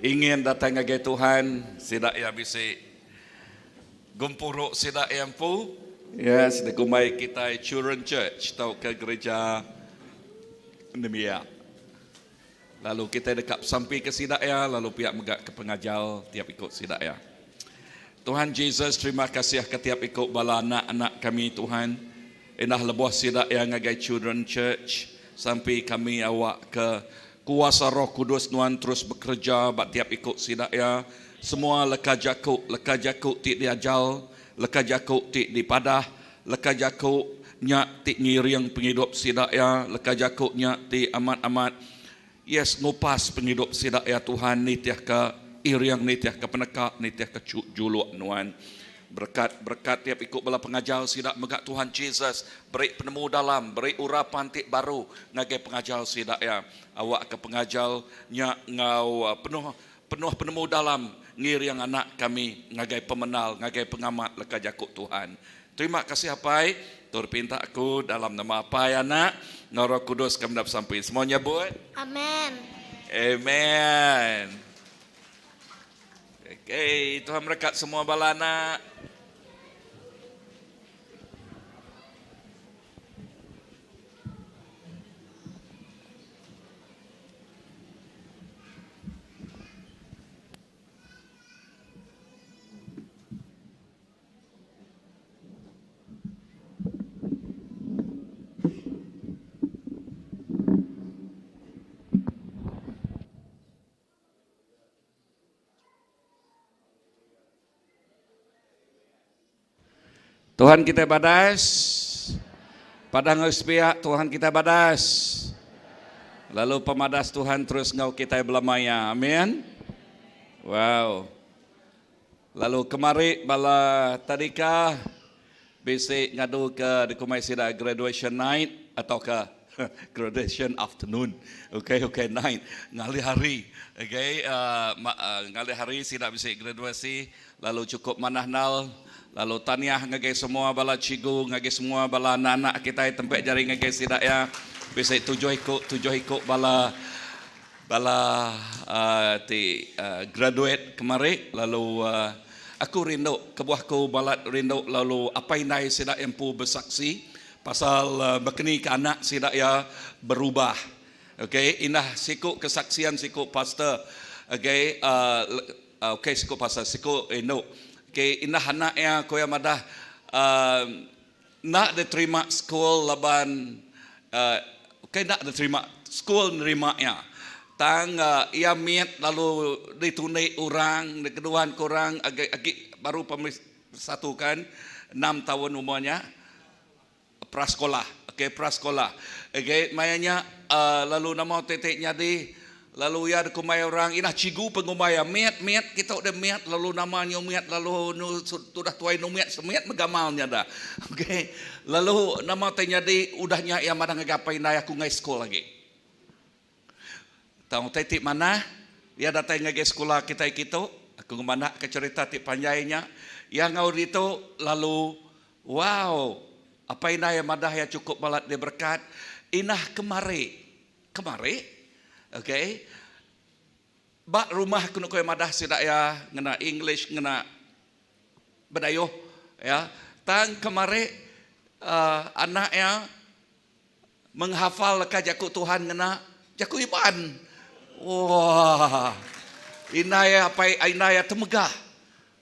ingin datai ngagai Tuhan sida iya bisi gempuru sida iya empu. Yes, dikumbai kitai Children Church tauka gereja nembiak. Lalu kitai deka besampi ke sida iya lalu pia mega ke pengajar tiap iku sida iya. Tuhan Jesus terima kasih ke tiap iku bala anak-anak kami Tuhan. Indah lebuh sida iya ngagai Children Church sampi kami awak ke kuasa Roh Kudus nuan terus bekereja ba tiap iku sida iya. Semua leka jaku, leka jaku ti diajar, leka jaku ti dipadah, leka jaku nya ti ngiring pengidup sida iya, leka jaku nya ti amat-amat yes ngupas pengidup sida iya Tuhan nitihka iring nitihka peneka nitihka juluk nuan. Berekat berekat tiap iku bala pengajar sida mega Tuhan Jesus beri penemu dalam beri urapan ti baru ngagai pengajar sida iya awakka pengajar nya enggau penuh penuh penemu dalam ngiring anak kami ngagai pemenal ngagai pengamat leka jaku Tuhan. Terima kasih Apai, tu dipinta aku dalam nama Apai, Anak, enggau Roh Kudus kami enda besampi. Semua nyebut. Amen. Amen. Okay, Tuhan merekat semua bala anak. Tuhan kitai badas. Padah enggau sepiak Tuhan kitai badas. Lalu pemadas Tuhan terus enggau kitai belama iya. Amin. Wow. Lalu kemari bala tadika bisi ngadu ke dikumbai sida graduation night atauka graduation afternoon. Okay, okay night ngalih hari. Okay, uh, ngalih hari sida bisi graduasi lalu chukup manah nal lalu tahniah ngagai semua bala cikgu ngagai semua bala anak-anak kitai tempek jari ngagai sida iya bisi tujuh iku tujuh iku bala Bala ti graduate kemari lalu aku rindu kebuah aku balat rindu lalu apai indai sida empu besaksi pasal bekeni ke anak sida iya berubah. Okay indah siku kesaksian siku pastor okay okay siku pastor siku indu okay indah anak iya ku iya madah Enda diterima sekul laban ukai enda diterima sekul nerima iya. Tang iya mit lalu ditundi orang dikeduan ke orang agi agi baru primary satu kan enam taun umur nya prasekolah okay prasekolah. Okay maya nya lalu nama ti ti nyadi Lalu iya dikumbai orang, Inah chigu pengumbai iya, Mit, mit, kitu deh mit, lalu nama nyu mit, lalu nu tudah tuai nu mit, semit meh gamal nya dah. Okay. Lalu nama tai nyadi udah nya iya madah ngagai apai indai aku enggai sekul agi. Tang utai ti manah, iya datai ngagai sekula kitai kitu, aku ngemanah ka cherita ti panjai nya, iya enggau ditu lalu wow, apai indai iya madah iya chukup balat diberekat, inah kemari Kemari, ok, ba rumah kenu ku iya madah sida iya ngena English ngena Bidayuh ya. Tang kemari uhh anak iya menghafal leka jaku Tuhan ngena jaku Iban. Wah indai iya apai indai iya temegah.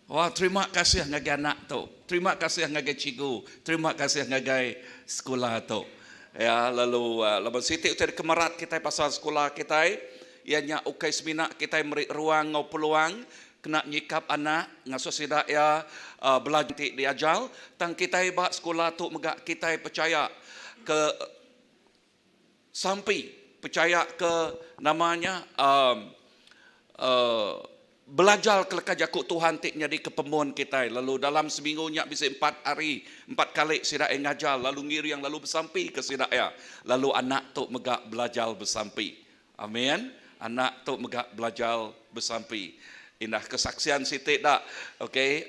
Wah terima kasih ngagai anak tu. Terima kasih ngagai cikgu. Terima kasih ngagai sekula tu. Ya lalu laban siti utai dikemerat kitai pasal sekula kitai iya nya ukai semina kitai meri ruang enggau peluang kena nyikap anak ngasuh sida iya belajar ti diajar tang kitai ba sekula tu mega kitai pechaya ke Sampi pechaya ke nama nya belajar ke leka jaku Tuhan ti nyadika pemun kitai lalu dalam seminggu nya bisi empat hari empat kali sida iya ngajar lalu ngiring lalu besampi ke sida iya lalu anak tu mega belajar besampi. Amin. Anak tu mega belajar besampi. Indah kesaksian siti da okay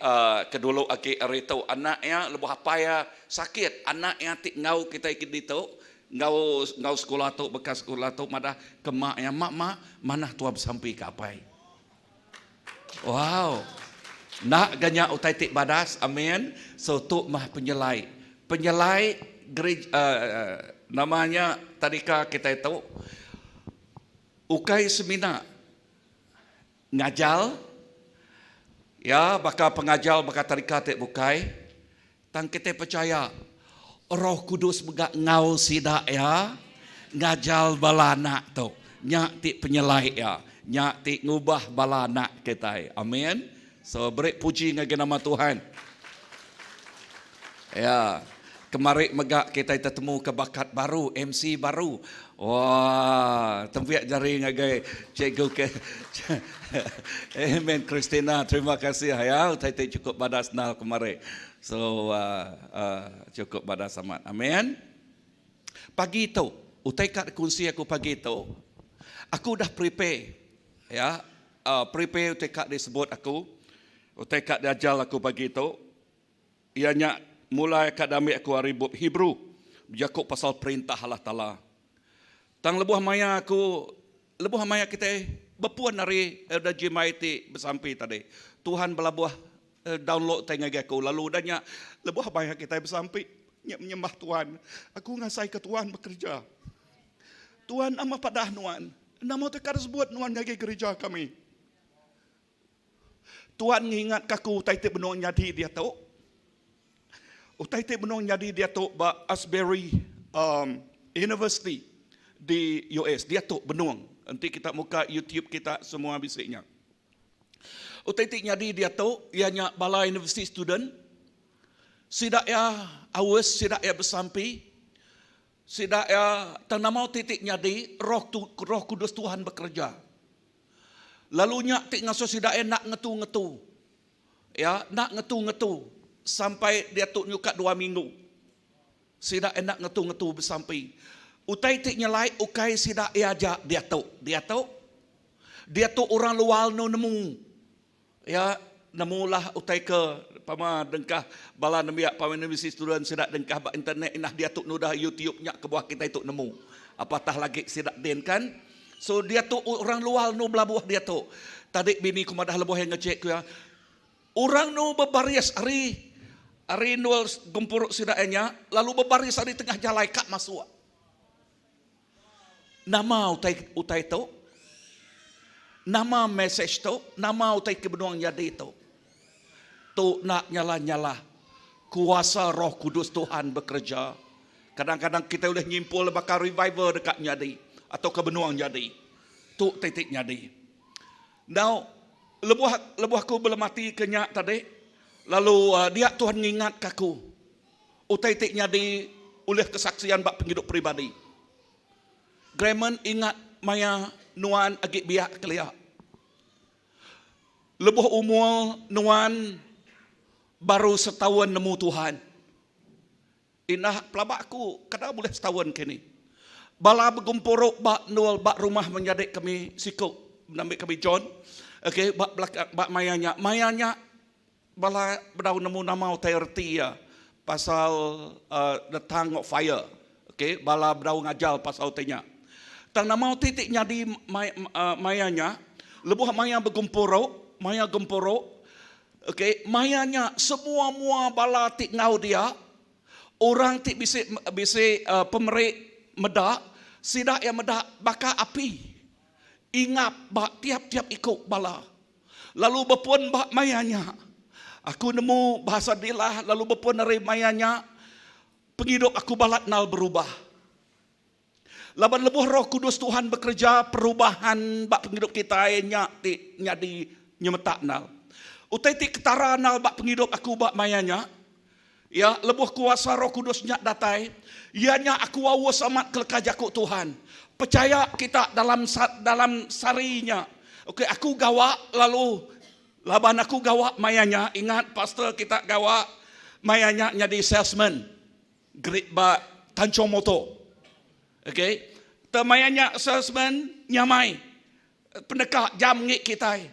ke dulu agi ari tu anak iya lebuh apai iya sakit anak iya ti enggau kitai ke ditu enggau enggau sekula tu baka sekula tu madah ke mak iya mak mak manah tua besampi ke apai. Wow. Enda ga nya utai ti badas amin. So tu mah penyelai. Penyelai gereja uh, nama nya tadika kitai tu ukai semina ngajar ya baka pengajar baka tadika ti bukai tang kitai pechaya Roh Kudus mega enggau sida iya ngajar bala anak tu. Nya ti penyelai iya. Nya ti ngubah bala anak kitai. Amin. So beri puji ngagai nama Tuhan. Ya. Kemari mega kitai tetemu ke bakat baru, MC baru. Wah, tempiak jari ngagai cikgu ke Amen Christina, terima kasih ya utai ti cukup badas nal kemari. So uh, uh, cukup badas amat. Amen. Pagi tu, utai ka kunsi aku pagi tu, aku udah prepare ya, uh, prepare utai ka disebut aku, utai ka diajar aku pagi tu. Iya nya mulai ka diambi aku ari bup Hebrew bejaku pasal perintah Allah Taala. Tang lebuh maya aku lebuh maya kitai bepun ari Elder Jimai ti besampi tadi, Tuhan belabuh download utai ngagai aku lalu udah nya lebuh maya kitai besampi nya menyembah Tuhan, aku ngasaika Tuhan bekereja. Tuhan nama padah nuan, nama ti ka disebut nuan ngagai gereja kami. Tuan ngingatka aku utai ti benung nyadi diatu. Utai ti benung nyadi diatu ba Asbury um, University di US. Diatu benung. Enti kita muka YouTube kita semua bisi nya. Utai ti nyadi diatu iya nya bala university student sida iya aus, sida iya besampi. Sida iya tang nama ti ti nyadi roh tu roh kudus Tuhan bekereja. Lalu nya ti ngasuh sida iya enda ngetu-ngetu. Iya enda ngetu-ngetu sampai diatu nyuka dua minggu. Sida enda ngetu-ngetu besampi. Utai ti nyelai ukai sida iya aja diatu. Diatu diatu orang luar enu nemu. Iya nemulah utai ke pama dengkah bala nembiak pama universiti student sida dengkah ba internet indah diatu nudah YouTube nya kebuah kitai tu nemu. Apatah lagi sida din kan. So diatu orang luar nu belabuh diatu. Tadi bini ku madah lebuh iya ngejek ku iya orang nu bebaris ari ari endur gempuru sida iya nya lalu bebaris ari tengah jalai ka masuk. Nama utai utai tu? Nama mesej tu? Nama utai ke benung nyadi tu? Tu enda nyalah-nyalah kuasa Roh Kudus Tuhan bekereja. Kadang-kadang kitai ulih nyimpul baka revival deka nyadi atauka benung nyadi. Tu ti ti nyadi. Enggau lebuh lebuh aku belemati ke nya tadi lalu dia Tuhan ngingatka aku utai ti nyadi ulih kesaksian ba pengidup peribadi. Graham ingat maya nuan agi biak kelia. Lebuh umur nuan baru setaun nemu Tuhan. Indah pelaba aku kada bulih setaun kini. Bala begempuru ba endur ba rumah menyadi kami siku benambi kami John. Okay, ba belakang ba maya nya. Maya nya Bala bedau nemu nama utai reti iya pasal the tongue of fire. Okay, bala bedau ngajar pasal utai nya. Tang nama utai ti nyadi maya nya, lebuh maya begempuru, maya gempuru, okay, maya nya semua mua bala ti enggau dia, orang ti bisi bisi pemeri meda, sida iya meda baka api ingap ba tiap-tiap iku bala. Lalu bepun ba maya nya, aku nemu bahasa dilah lalu bepun ari maya nya, pengidup aku balat nal berubah. Laban lebuh Roh Kudus Tuhan bekereja, perubahan ba pengidup kitai nya ti nyadi nyemetak nal. Utai ti ketara nal ba pengidup aku ba maya nya, iya lebuh kuasa Roh Kudus nya datai, iya nya aku aus amat keleka jaku Tuhan. Pechaya kita dalam dalam sehari nya. Okey aku gawa lalu laban aku gawa maya nya ingat pastor kita gawa maya nya nyadi salesman grade ba Tanjong Motor. Okey te maya nya salesman nyamai Peneka jam ngi kitai.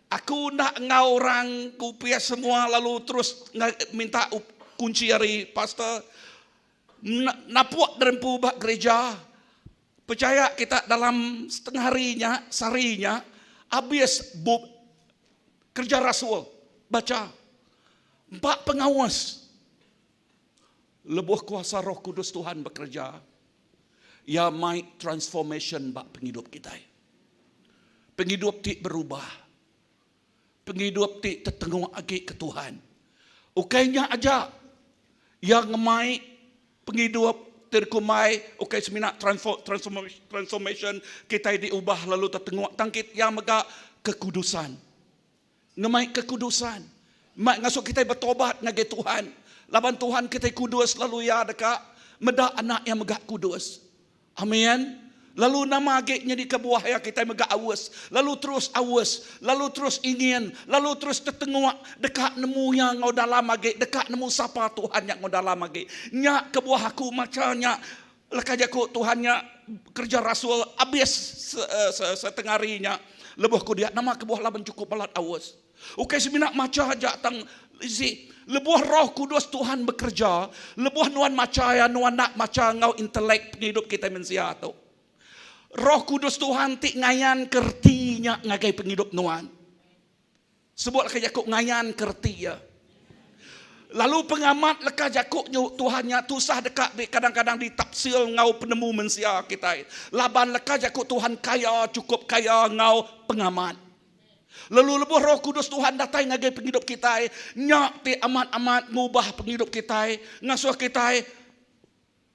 Aku enda enggau orang ke opis semua lalu terus minta kunchi ari pastor. Napuk derempu ba gereja. Pechaya kita dalam setengah hari nya, sehari nya, abis bup Kerja Rasul bacha. Empa pengawas. Lebuh kuasa Roh Kudus Tuhan bekereja, Iya mai transformation ba pengidup kitai. Pengidup ti berubah. Pengidup ti tetenguk agi ke Tuhan. Ukai nya aja, Iya ngemai pengidup ti dikumbai ukai semina transformation kitai diubah lalu tetenguk tang Iya mega kekudusan. Ngemai kekudusan. Mai ngasuh kitai betobat ngagai Tuhan. Laban Tuhan kitai kudus lalu Iya deka meda anak Iya mega kudus. Amin. Lalu nama agi nyadika buah iya kitai mega aus, lalu terus aus, lalu terus ingin, lalu terus tetenguk deka nemu Iya enggau dalam agi, deka nemu sapa Tuhan nya enggau dalam agi. Nya kebuah aku macha nya leka jaku Tuhan nya kereja rasul abis setengah hari nya. Lebuh ku dia, nama kebuah laban chukup balat aus. Ukai semina macha aja tang isi. Lebuh Roh Kudus Tuhan bekereja, lebuh nuan macha iya, nuan enda macha enggau intelek pengidup kitai mensia tu. Roh Kudus Tuhan ti ngayanka reti nya ngagai pengidup nuan. Sebut leka jaku ngayanka reti iya. Lalu pengamat leka jaku nyu Tuhan nya tusah deka di kadang-kadang ditafsir enggau penemu mensia kitai. Laban leka jaku Tuhan kaya chukup kaya enggau pengamat. Lalu lebuh Roh Kudus Tuhan datai ngagai pengidup kitai, nya ti amat-amat ngubah pengidup kitai, ngasuh kitai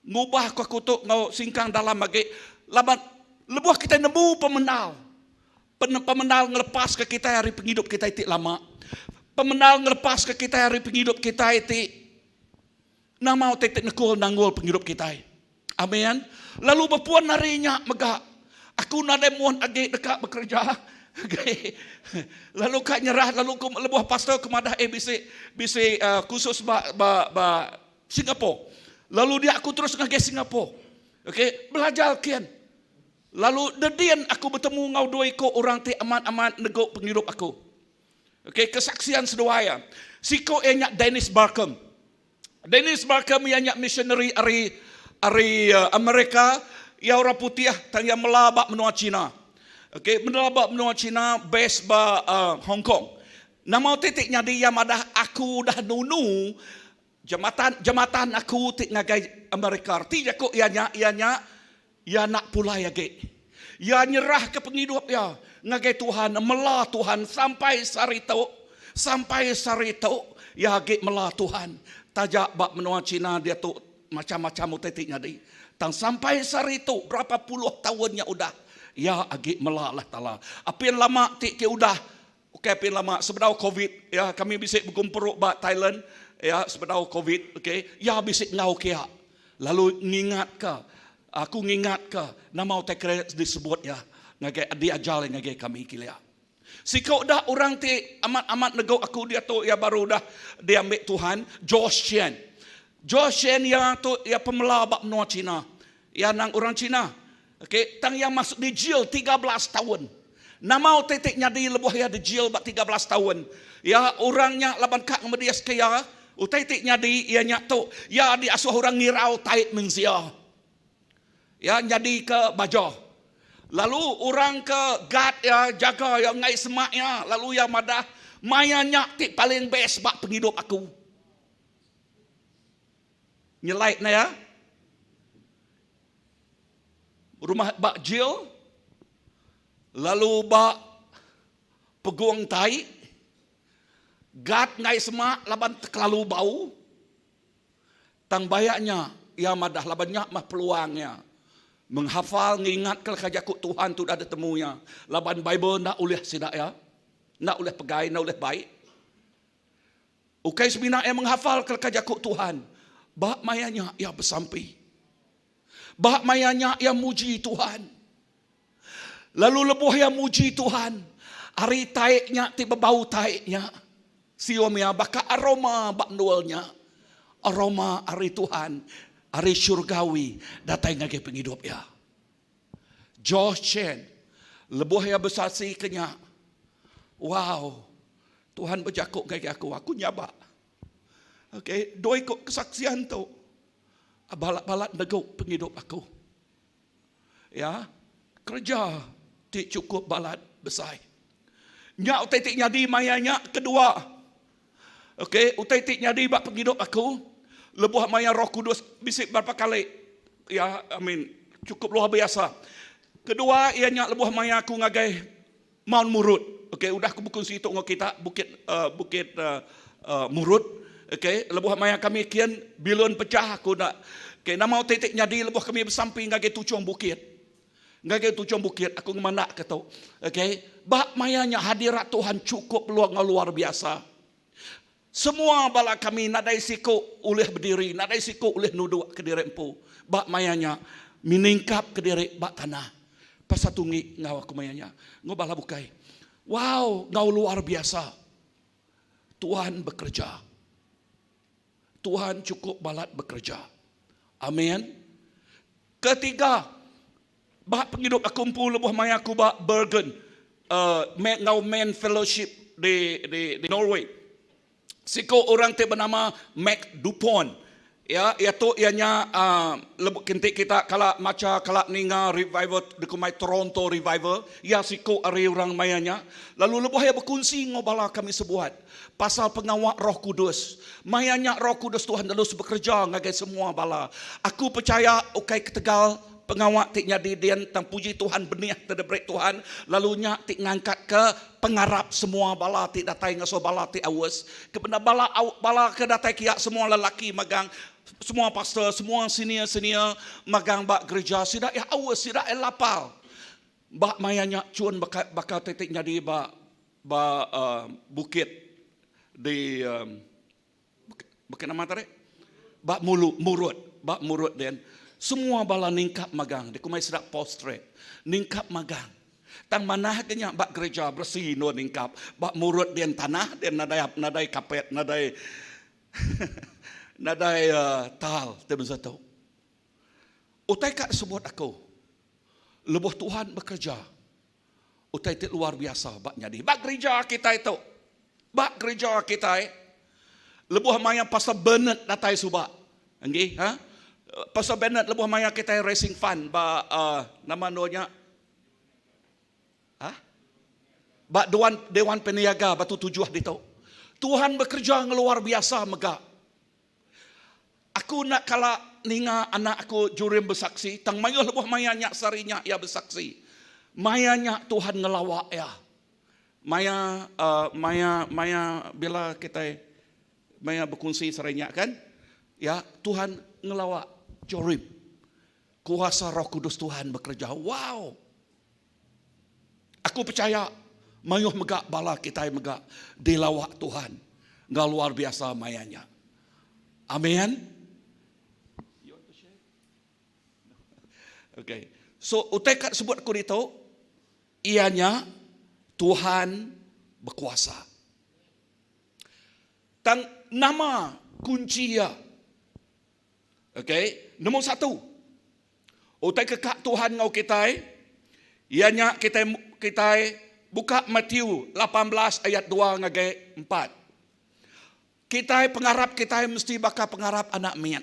Ngubah ku aku tu enggau singkang dalam agi laban lebuh kitai nemu pemendar, pemendar ngelepaska kitai ari pengidup kitai ti lama. Pemendar ngelepaska kitai ari pengidup kitai ti nama utai ti nekul nanggul pengidup kitai. Amin. Lalu bepun hari nya mega, aku nadai mun agi deka bekereja. Okay. Lalu ka nyerah lalu ku lebuh pastor ke madah eh bisi bisi uh, kursus ba ba ba Singapore. Lalu dia aku terus ngagai Singapore. Okay, belajar kian. Lalu dedin aku betemu enggau dua iku orang ti amat-amat negu pengidup aku. Okay, kesaksian seduai iya. Siku iya nya Dennis Barcombe. Dennis Barcombe iya nya missionary ari ari Amerika, iya orang putih tang iya mela ba menua China. Okey, mela ba menua China base ba uh, Hong Kong. Nama ti ti nyadi iya madah aku udah nunu jematan jematan aku ti ngagai Amerika. Reti jaku iya nya iya nya Iya enda pulai agi. Iya nyerahka pengidup iya ngagai Tuhan, mela Tuhan sampai sehari tu. Sampai sehari tu, iya agi mela Tuhan. Taja ba menua China diatu macham-macham utai ti nyadi. Tang sampai sehari tu, berapa puluh taun nya udah, iya agi mela Allah Taala. Apin lama ti ke udah, ukai apin lama, sebedau Covid, ya, kami bisi begempuru ba Thailand, ya, sebedau Covid, okay, iya bisi enggau kia. Lalu ngingatka, aku ngingatka nama utai ke disebut iya ngagai diajar iya ngagai kami kelia. Siku da orang ti amat-amat negu aku diatu iya baru udah diambi Tuhan, Josh Chen. Josh Chen iya tu iya pemela ba menua China. Iya nang orang China. Okay, tang iya masuk di jail 13 taun. Nama utai ti nyadi lebuh iya di jail ba 13 taun? Ya, orang nya laban ka ngemediska iya, utai ti nyadi iya nya tu, iya diasuh orang ngirau tai mensia. Ya, nyadika baja. Lalu orang ke guard iya, jaga iya, enggai semak iya, lalu iya madah, maya nya ti paling best ba pengidup aku. Nyelai ne iya. Rumah ba jil, lalu ba pegung tai, Gat enggai semak laban tekelalu bau. Tang baya nya, iya madah laban nya mah peluang iya menghafal ngingatka leka jaku Tuhan ti udah ditemu iya laban Bible enda ulih sida iya, enda ulih pegai, enda ulih bai. Ukai semina iya menghafalka leka jaku Tuhan, ba maya nya iya besampi. Ba maya nya iya muji Tuhan. Lalu lebuh iya muji Tuhan, ari tai nya ti bebau tai nya, sium iya baka aroma ba endul nya, aroma ari Tuhan, ari syurgawi datai ngagai pengidup iya. Josh Chen, lebuh iya besaksi ke nya, Wow, Tuhan bejaku ngagai aku, aku nyabak. Okay, dua iku kesaksian tu balat-balat negu pengidup aku. Ya, kereja ti chukup balat besai. Nya utai ti nyadi maya nya kedua. Okay, utai ti nyadi ba pengidup aku lebuh maya Roh Kudus bisi berapa kali ya, I mean cukup luar biasa. Kedua iya nya lebuh maya aku ngagai Mount Murud. Okey, udah aku bekunsi tu enggau kita bukit uh, bukit uh, uh, Murud. Okey, lebuh maya kami kian bilun pecah aku enda. Okey, nama utai ti nyadi lebuh kami besampi ngagai tuchung bukit. Ngagai tuchung bukit aku ngemandak ke tu. Okey, ba maya nya hadirat Tuhan cukup luar enggau luar biasa. Semua bala kami nadai siku ulih bediri, nadai siku ulih nuduk kediri empu ba maya nya, miningkap kediri ba tanah. Pasal tunggi enggau aku maya nya, enggau bala bukai. Wow, enggau luar biasa. Tuhan bekereja. Tuhan chukup balat bekereja. Amin. Ketiga, ba pengidup aku empu lebuh maya aku ba Bergen uh, enggau Men Fellowship di, di, di Norway. Siku orang ti benama Mac Dupont. Ya, iya tu iya nya uh, lebuh kenti kita kala macha kala ninga revival dikumbai Toronto Revival, iya siku ari orang maya nya. Lalu lebuh iya bekunsi enggau bala kami sebuat pasal pengawa Roh Kudus. Maya nya Roh Kudus Tuhan terus bekereja ngagai semua bala. Aku pechaya ukai ketegal Pengawa ti nyadi din tang puji Tuhan benih ti diberi Tuhan lalu nya ti ngangkatka pengarap semua bala ti datai ngasuh bala ti aus ke bendar bala bala ke datai kia semua lelaki magang semua pastor semua senior senior magang ba gereja sida iya aus sida iya lapar ba maya nya chun baka baka ti ti nyadi ba ba uhh bukit di uhh Bukit nama tadi? Ba mulu murut, ba murut din. Semua bala ningkap magang dikumbai sida prostrate. Ningkap magang. Tang manah ke nya ba gereja beresi endur ningkap. Ba murut din tanah din nadai nadai kapet nadai nadai tal ti benseh tu. Utai ka disebut aku lebuh Tuhan bekereja utai ti luar biasa ba nyadi ba gerija kitai tu. Ba gerija kitai lebuh maya Pastor Bernard datai suba enggi ha Pastor Bernard lebuh maya kitai raising fund ba uh, nama endur nya ha ba Dewan Dewan Peniaga Batu Tujuh ditu. Tuhan bekerja ngeluar biasa mega. Aku enda kala ninga anak aku Jurim besaksi, tang mayuh lebuh maya nya sehari nya iya besaksi. Maya nya Tuhan ngelawa iya. Maya uh, maya maya bila kitai maya bekunsi sehari nya kan, ya Tuhan ngelawa Jorim. Kuasa Roh Kudus Tuhan bekereja. Wow. Aku pechaya mayuh mega bala kitai mega dilawa Tuhan enggau luar biasa maya nya. Amin. Okay. So utai ka sebut aku ditu iya nya Tuhan bekuasa. Tang nama kunci iya? Okay, nombor satu. Utai ke ka Tuhan enggau kitai, iya nya kitai kitai buka Matthew 18 ayat 2 ngagai 4. Kitai pengarap kitai mesti baka pengarap anak mit.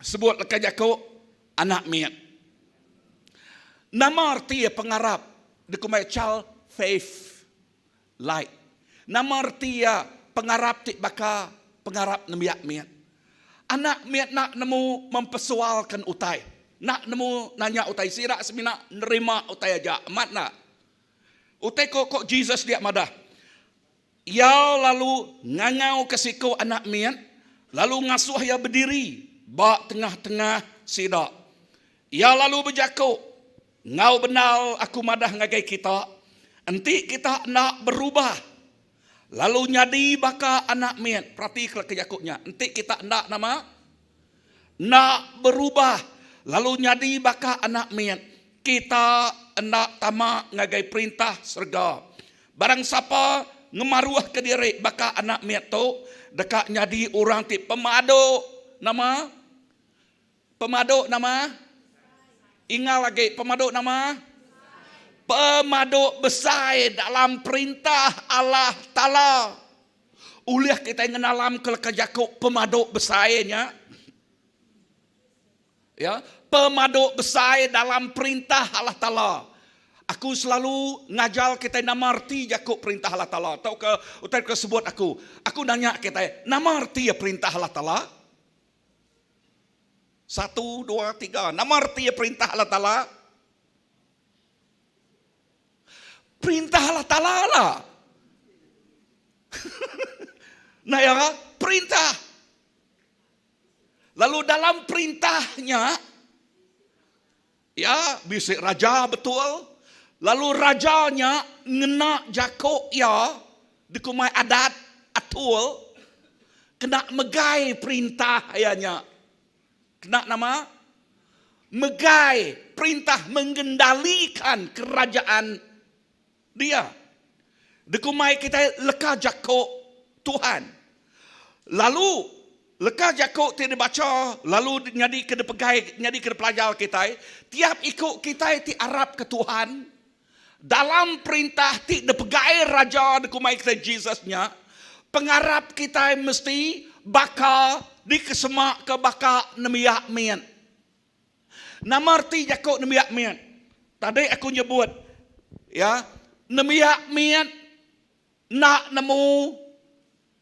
Sebut leka jaku anak mit. Nama reti pengarap dikumbai child faith like? Nama reti iya pengarap ti baka pengarap nembiak mit? Anak mit enda nemu mempersoalkan utai. Enda nemu nanya utai. Sida semina nerima utai aja. Amat enda? Utai ko ko Jesus dia madah, Iya lalu ngangauka siku anak mit lalu ngasuh iya bediri ba tengah-tengah sida. Iya lalu bejaku, Enggau bendar aku madah ngagai kita, enti kita enda berubah lalu nyadi baka anak mit, peratika leka jaku nya, enti kita enda nama? Enda berubah lalu nyadi baka anak mit, kita enda tama ngagai Perintah serega. Barang sapa ngemaruhka diri baka anak mit tu, deka nyadi orang ti pemadu nama? Pemadu nama? Ingal agi, pemadu nama? Pemadu besai dalam perintah Allah Taala. Ulih kitai ngenalam ke leka jaku pemadu besai nya? Ya, pemadu besai dalam perintah Allah Taala. Aku selalu ngajar kitai nama reti jaku perintah Allah Taala tauka utai ke sebut aku. Aku nanya kitai, nama reti perintah Allah Taala? Satu, dua, tiga. Nama reti perintah Allah Taala? Perintah Allah Taala lah. Nah ya, perintah. Lalu dalam perintahnya, ya bisi raja betul. Lalu raja nya ngena jaku iya dikumbai adat atul kena megai perintah iya nya. Kena nama? Megai perintah mengendalikan kerajaan dia. Dikumbai kitai leka jaku Tuhan. Lalu leka jaku ti dibacha lalu nyadika dipegai nyadika dipelajar kitai, tiap iku kitai ti arapka Tuhan dalam perintah ti dipegai Raja dikumbai kitai Jesus nya, pengarap kitai mesti baka dikesemaka baka nembiak mit. Nama reti jaku nembiak mit? Tadi aku nyebut ya, nembiak mit enda nemu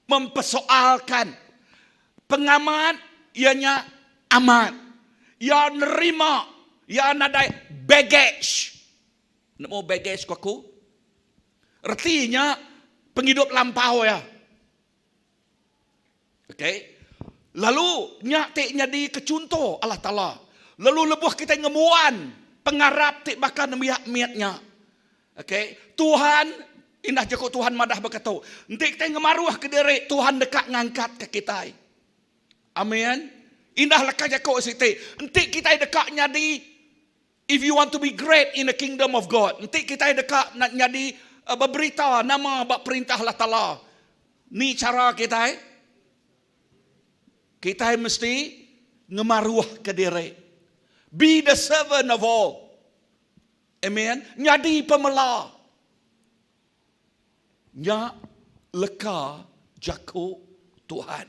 mempersoalkan pengamat iya nya amat. Iya nerima, iya nadai baggage. Nemu baggage ku aku? Reti nya pengidup lampau iya. Okey. Lalu nya ti nyadi ke chunto Allah Taala. Lalu lebuh kitai ngembuan pengarap ti baka nembiak mit nya. Okey, Tuhan indah jaku Tuhan madah baka tu. Enti kitai ngemaruhka diri, Tuhan deka ngangkatka kitai. Amin. Indah leka jaku siti, enti kitai deka nyadi if you want to be great in the kingdom of God, enti kitai deka nyadi beberita nama ba perintah Allah Taala, ni chara kitai? Kitai mesti ngemaruhka diri. Be the servant of all. Amen. Nyadi pemela. Nya leka jaku Tuhan.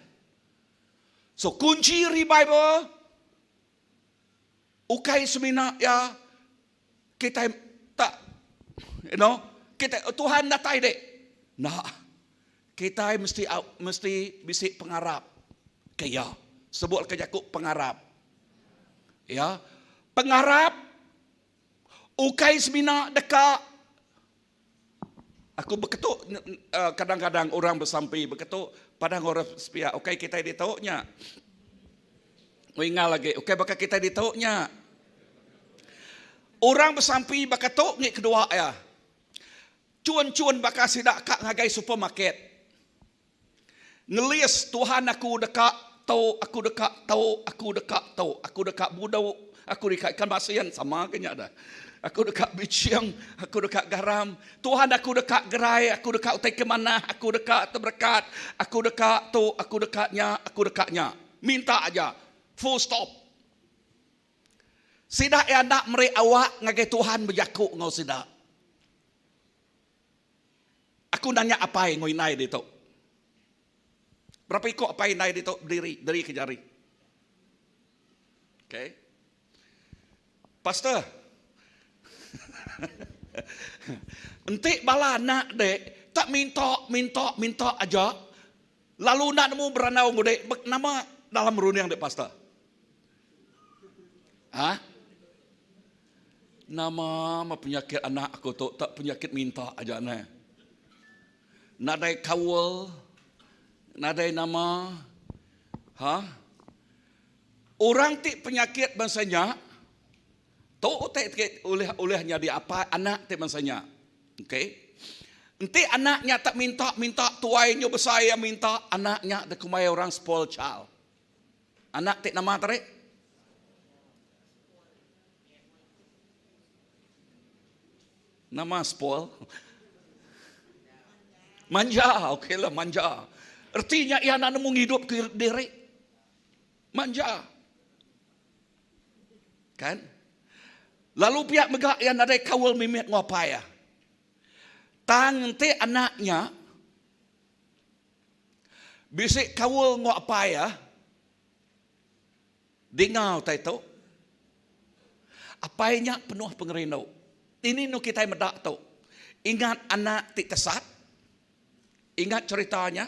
So kunchi revival ukai semina iya kitai tak you know kitai Tuhan datai dek. Enda. Kitai mesti mesti bisi pengarap ke iya. Sebut ke jaku pengarap. Ya. Pengarap ukai semina deka Aku beketu kadang-kadang orang besampi beketu padang orang sepiak ukai kitai ditu nya. Ingal agi ukai baka kitai ditu nya. Orang besampi baka tu ngi kedua iya. Chun-chun baka sida ka ngagai supermarket. Ngelis Tuhan aku deka tu, aku deka tu, aku deka tu, aku deka budu, aku deka ikan masin, sama ke nya dah. Aku deka biching, aku deka garam. Tuhan aku deka gerai, aku deka utai ke manah, aku deka teberekat, aku deka tu, aku deka nya, aku deka nya. Minta aja. Full stop. Sida iya enda meri awak ngagai Tuhan bejaku enggau sida. Aku nanya apai enggau indai ditu. Berapa iko apai indai ditu bediri, diri ke jari. Okay. Pastor. Enti bala anak dek tak minta, minta, minta aja lalu enda nemu berandau enggau dek, nama dalam runding dek pastor? Ha? Nama meh penyakit anak aku tu tak penyakit minta aja neh. Nadai kaul, nadai nama. Ha? Orang ti penyakit bansa nya tu utai ti ulih ulih nyadi apai anak ti bansa nya. Okey. Enti anak nya tak minta minta tuai nyu besai iya minta anak nya dikumbai orang spoil child. Anak ti nama tadi? Nama spoil? Manja, okey lah manja. Erti nya iya enda nemu ngidup ke diri. Manja. Kan? Lalu pia mega iya nadai kaul mimit enggau apai iya. Tang enti anak nya Bisi kaul enggau apai iya. Dinga utai tu. Apai nya penuh pengerindu. Ini enu kitai meda tu. Ingat anak ti tesat. Ingat cherita nya.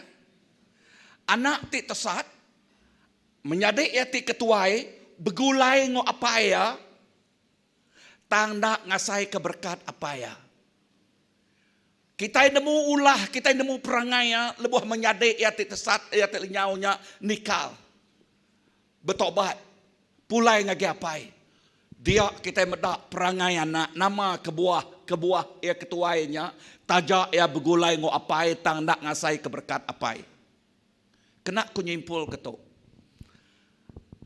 Anak ti tesat menyadi iya ti ketuai begulai enggau apai iya tang enda ngasaika berekat apai iya. Kitai nemu ulah, kitai nemu perangai iya lebuh menyadi iya ti tesat, iya ti lenyau nya nikal. Betobat, pulai ngagai apai. Dia kitai meda perangai anak nama kebuah kebuah iya ketuai nya taja iya begulai enggau apai tang enda ngasaika berekat apai. Kena ku nyimpulka tu.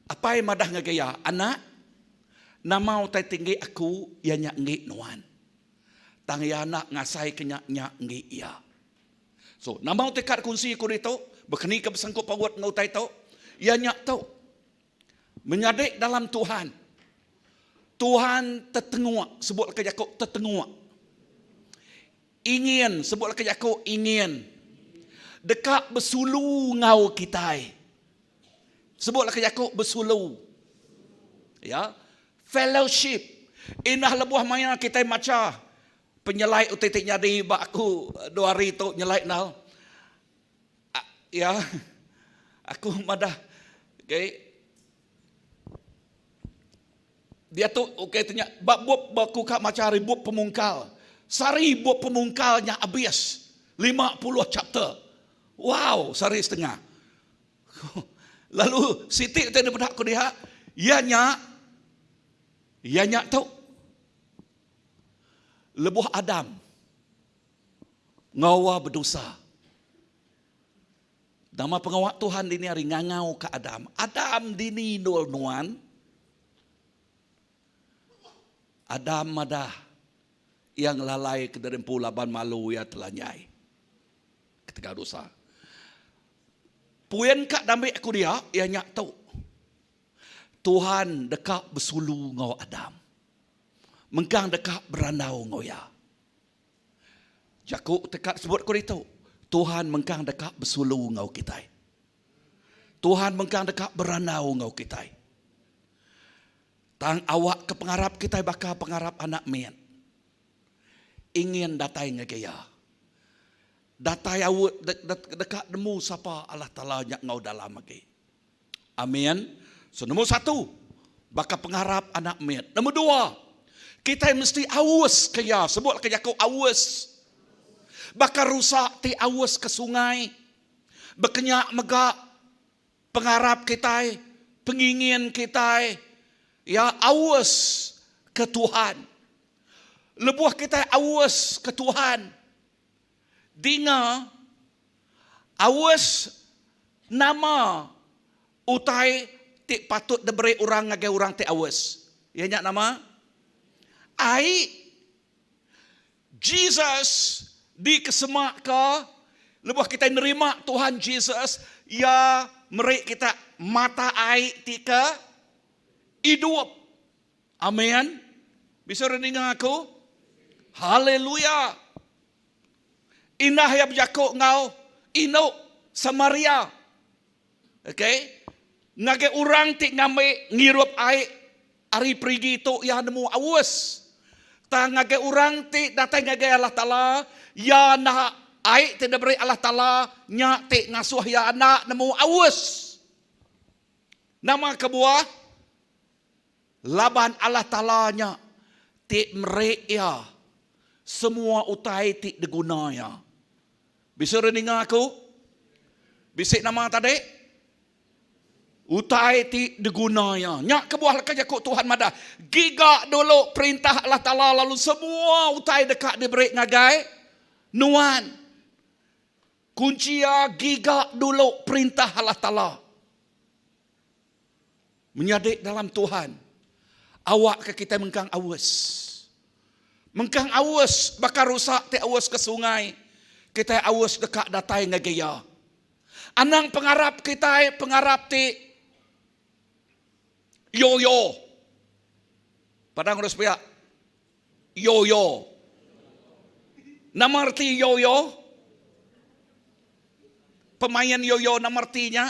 Apai madah ngagai iya, Anak, nama utai ti enggi aku iya nya enggi nuan. Tang iya enda ngasaika nya nya enggi iya. So, nama utai ka dikunsi aku ditu, bekeni ke besangkup paut enggau utai tu? Iya nya tu, menyadi dalam Tuhan. Tuhan tetenguk, sebut leka jaku tetenguk. Ingin, sebut leka jaku ingin. Deka besulu enggau kitai. Sebut leka jaku besulu. Ya. Fellowship. Indah lebuh maya kitai macha penyelai utai ti nyadi ba aku dua hari tu nyelai enggau ya aku madah okay diatu okay ti nya ba bup ba aku ka macha ari bup pemungkal sehari bup pemungkal nya abis 50 chapter wow sehari setengah Lalu siti utai dipeda ku dia, iya nya iya nya tu lebuh Adam enggau Hawa bedosa. Nama pengawa Tuhan dini hari ngangau ka Adam. Adam dini endul nuan? Adam madah iya ngelalai ke diri empu laban malu iya telanyai ketegal dosa. Puin ka dambi aku dia iya nya tu. Tuhan deka besulu enggau Adam. Mengkang deka berandau enggau iya. Jaku ti ka sebut ku ditu, Tuhan mengkang deka besulu enggau kitai. Tuhan mengkang deka berandau enggau kitai. Tang awak ke pengarap kitai baka pengarap anak mit. Ingin datai ngagai iya. Datai aut deka nemu sapa Allah Taala nya enggau dalam agi. Amin. So nombor satu, baka pengarap anak mit. Nombor dua, kitai mesti aus ke iya. Sebut ke jaku aus. Baka rusa ti aus ke sungai. Bekenya mega pengarap kitai, pengingin kitai, ya aus ke Tuhan. Lebuh kitai aus ke Tuhan, dinga Aus nama utai ti patut diberi orang ngagai orang ti aus? Iya nya nama? Ai. Jesus dikesemaka lebuh kitai nerima Tuhan Jesus, iya meri kita mata ai ti ke idup. Amen. Bisi orang ninga aku? Haleluya. Indah iya bejaku enggau indu Samaria. Okay. Ngagai orang ti ngambi ngirup ai ari perigi tu iya nemu aus. Tang ngagai orang ti datai ngagai Allah Taala, iya enda ai ti diberi Allah Taala nya ti ngasuh iya enda nemu aus. Nama kebuah? Laban Allah Taala nya ti meri iya semua utai ti diguna iya. Bisi orang ninga aku? Bisi nama tadi? Utai ti diguna iya. Nya kebuah leka jaku Tuhan madah, giga dulu perintah Allah Taala lalu semua utai deka diberi ngagai nuan. Kunchi iya giga dulu perintah Allah Taala. Menyadi dalam Tuhan, awakka kitai mengkang aus. Mengkang aus baka rusa ti aus ke sungai, kitai aus deka datai ngagai Iya. Anang pengarap kitai pengarap ti yo-yo. Padang urus pia. Yo-yo. Nama reti yo-yo? Pemain yo-yo nama reti nya?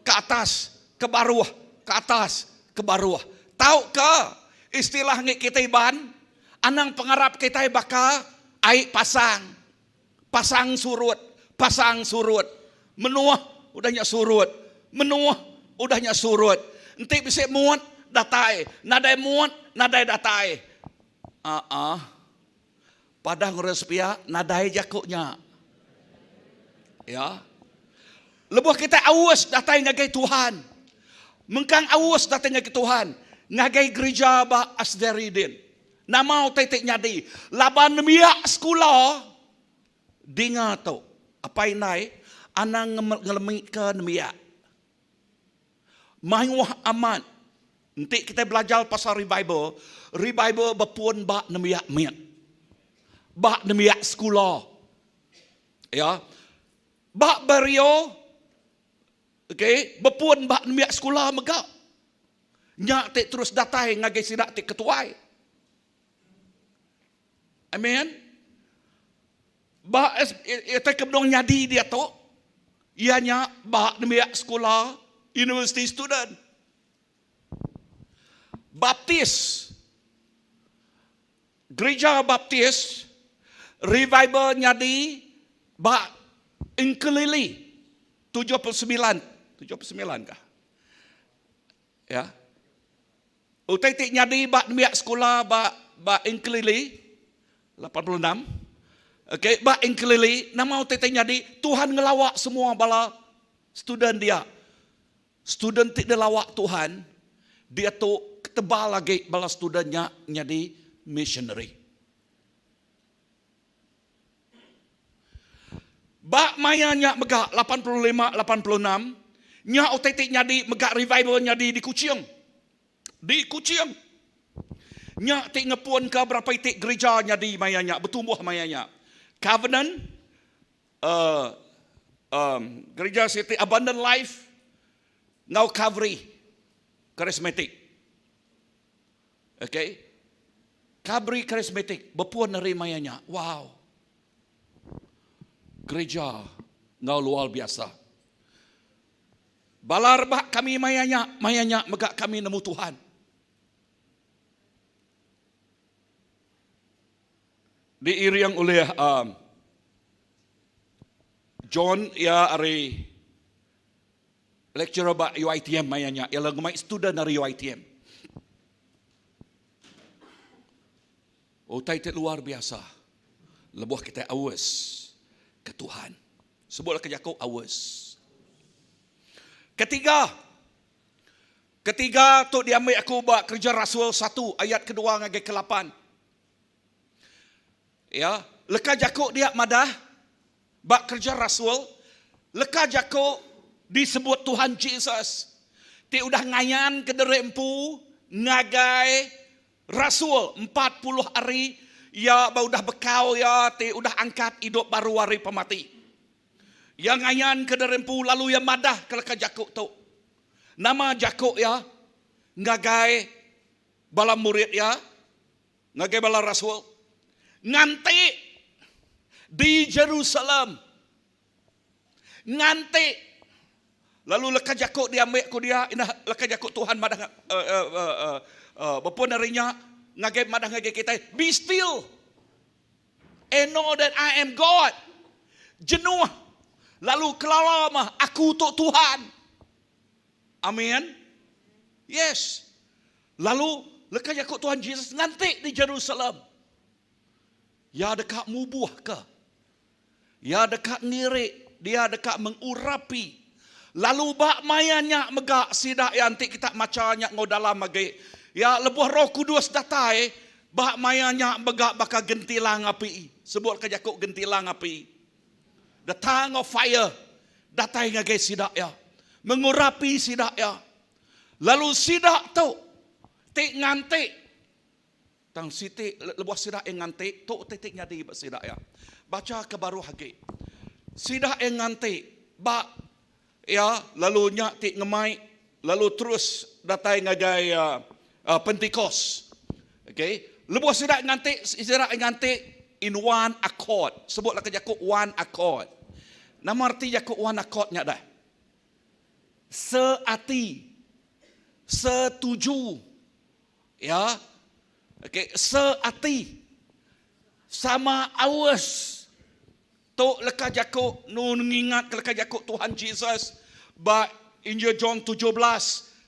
Ke atas, ke baruh, ke atas, ke baruh. Tauka istilah ngi kitai Iban, anang pengarap kitai baka ai pasang. Pasang surut, pasang surut. Menuh udah nya surut. Menuh udah nya surut. Enti bisi mut, datai. Nadai mut, nadai datai. Aa. Padah ngurus pia, nadai jaku nya. Ya. Lebuh kitai aus datai ngagai Tuhan. Mengkang aus datai ngagai Tuhan. Ngagai gerija ba Asbury din. Nama utai ti nyadi laban nembiak sekula dinga tu apai indai anang ngelemika nembiak. Mayuh amat enti kitai belajar pasal revival, revival bepun ba nembiak mit. Ba nembiak sekula. Ya. Ba Berio okay, bepun ba nembiak sekula mega. Nya ti terus datai ngagai sida ti ketuai. Amen. Ba utai ke benung nyadi diatu, iya nya ba nembiak sekula university student. Baptis. Gerija Baptis revival nyadi ba Engkelili 79, 79 kah? Ya. Utai ti nyadi ba nembiak sekula ba ba Engkelili 86. Okey, ba Engkelili nama utai ti nyadi? Tuhan ngelawa semua bala student dia. Student ti dilawa Tuhan diatu ketebal agi bala student nya nyadi missionary. Ba maya nya mega 85 86 nya utai ti nyadi mega revival nyadi di Kuching. Di Kuching. Nya ti ngepunka berapa iti gerija nyadi maya nya betumbuh maya nya. Covenant uh, um, gerija siti Abundant Life enggau Calvary Charismatic. Okay. Calvary Charismatic bepun ari maya nya. Wow. Gereja enggau luar biasa. Bala rebak kami maya nya, maya nya mega kami nemu Tuhan. Diiring ulih um, John iya ari lecturer ba UiTM maya nya, iya lalu ngemai student ari UiTM. Utai ti luar biasa lebuh kitai aus ke Tuhan. Sebutlah ke jaku aus. Ketiga, ketiga tu diambi aku ba Kereja Rasul satu ayat kedua ngagai kelapan. Ya, leka jaku dia madah ba Kereja Rasul, leka jaku disebut Tuhan Jesus ti udah ngayan ke diri empu ngagai Rasul, 40 hari iya ba udah bekau iya ti udah angkat idup baru ari pemati. Iya ngayanka diri empu lalu iya madahka leka jaku tu. Nama jaku iya ngagai bala murid iya, ngagai bala rasul? Nganti di Jerusalem. Nganti lalu leka jaku diambi ku dia indah leka jaku Tuhan madah bepun ari nya ngagai madah ngagai kitai be still and know that I am God. Jenuh lalu kelala mah aku tu Tuhan. Amin. Yes. Lalu leka jaku Tuhan Jesus nganti di Jerusalem. Iya deka mubuhka Iya deka ngirik, dia deka mengurapi. Lalu ba maya nya mega sida iya enti kita macha nya enggau dalam agi, iya lebuh Roh Kudus datai, ba maya nya mega baka gentilang api. Sebutka jaku gentilang api. The tongue of fire datai ngagai sida iya, mengurapi sida iya. Lalu sida tu ti nganti Tang siti lebuh sida iya nganti, tu utai ti nyadi ba sida iya. Bacha ke baruh agi. Sida iya nganti ba iya lalu nya ti ngemai lalu terus datai ngagai Pentikos. Okay. Lebuh sida nganti, sida iya nganti in one accord. Sebutlah ke jaku one accord. Nama reti jaku one accord nya dah? Seati. Setuju. Ya. Okey, seati. Sama aus. Tu leka jaku nu ngingat ke leka jaku Tuhan Jesus ba Injil John 17.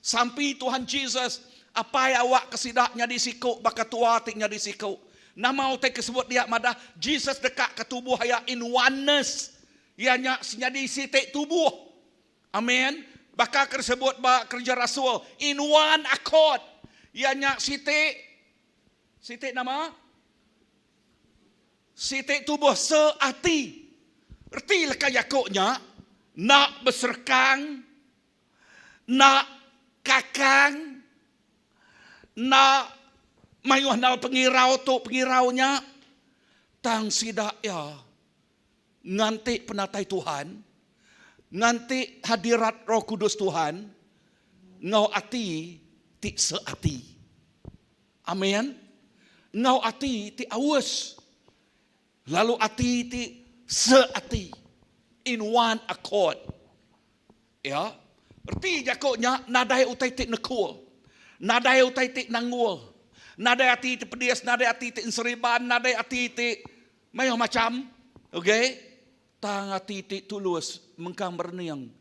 Sampi Tuhan Jesus, apai awak ke sida nyadi siku baka tua ti nyadi siku. Nama utai ke sebut dia madah Jesus deka ke tubuh iya in oneness. Iya nya senyadi siti tubuh. Amen. Baka ke disebut ba Kereja Rasul, in one accord. Iya nya siti, siti nama? Siti tubuh seati. Reti leka jaku nya, enda beserekang, enda kakang, enda mayuh enggau pengirau tu pengirau nya, tang sida iya nganti penatai Tuhan, nganti hadirat Roh Kudus Tuhan enggau ati ti seati. Amin. Enggau ati ti aus, lalu ati ti seati, in one accord. Ya. Reti jaku nya nadai utai ti nekul. Nadai utai ti nanggul. Nadai ati ti pedis, nadai ati ti enseriban, nadai ati ti mayuh macham. Okay. Tang ati ti tulus mengkang merening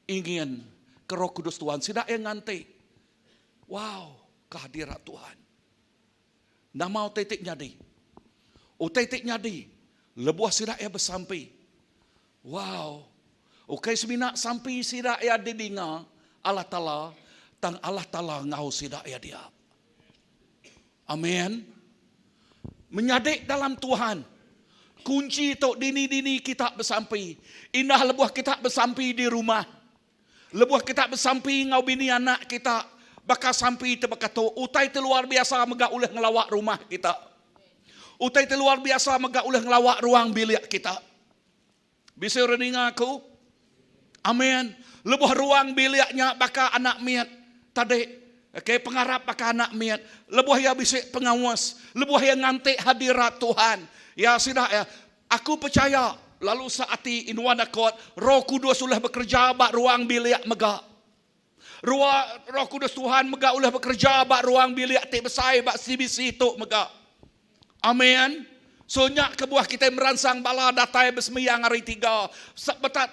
ingin ke Roh Kudus Tuhan. Sida iya nganti. Wow, kehadirat Tuhan. Nama utai ti nyadi? Utai ti nyadi lebuh sida iya besampi. Wow! Ukai semina sampi sida iya didinga Allah Taala, tang Allah Taala enggau sida iya dia. Amen. Menyadi dalam Tuhan. Kunchi tu dini-dini kita besampi. Indah lebuh kita besampi di rumah. Lebuh kita besampi enggau bini anak kita, baka sampi ti baka tu, utai ti luar biasa mega ulih ngelawa rumah kita. Utai ti luar biasa mega ulih ngelawa ruang bilik kita. Bisi orang ninga aku? Amin. Lebuh ruang bilik nya baka anak mit tadi. Okay, pengarap baka anak mit. Lebuh iya bisi pengawas, lebuh iya nganti hadirat Tuhan. Ya sida ya, aku percaya lalu seati in one accord, Roh Kudus ulih bekerja ba ruang bilik mega. Rua, Roh Kudus Tuhan mega ulih bekerja ba ruang bilik ti besai ba CBC tu mega. Amen. So nya kebuah kitai meransang bala datai besembiang hari tiga.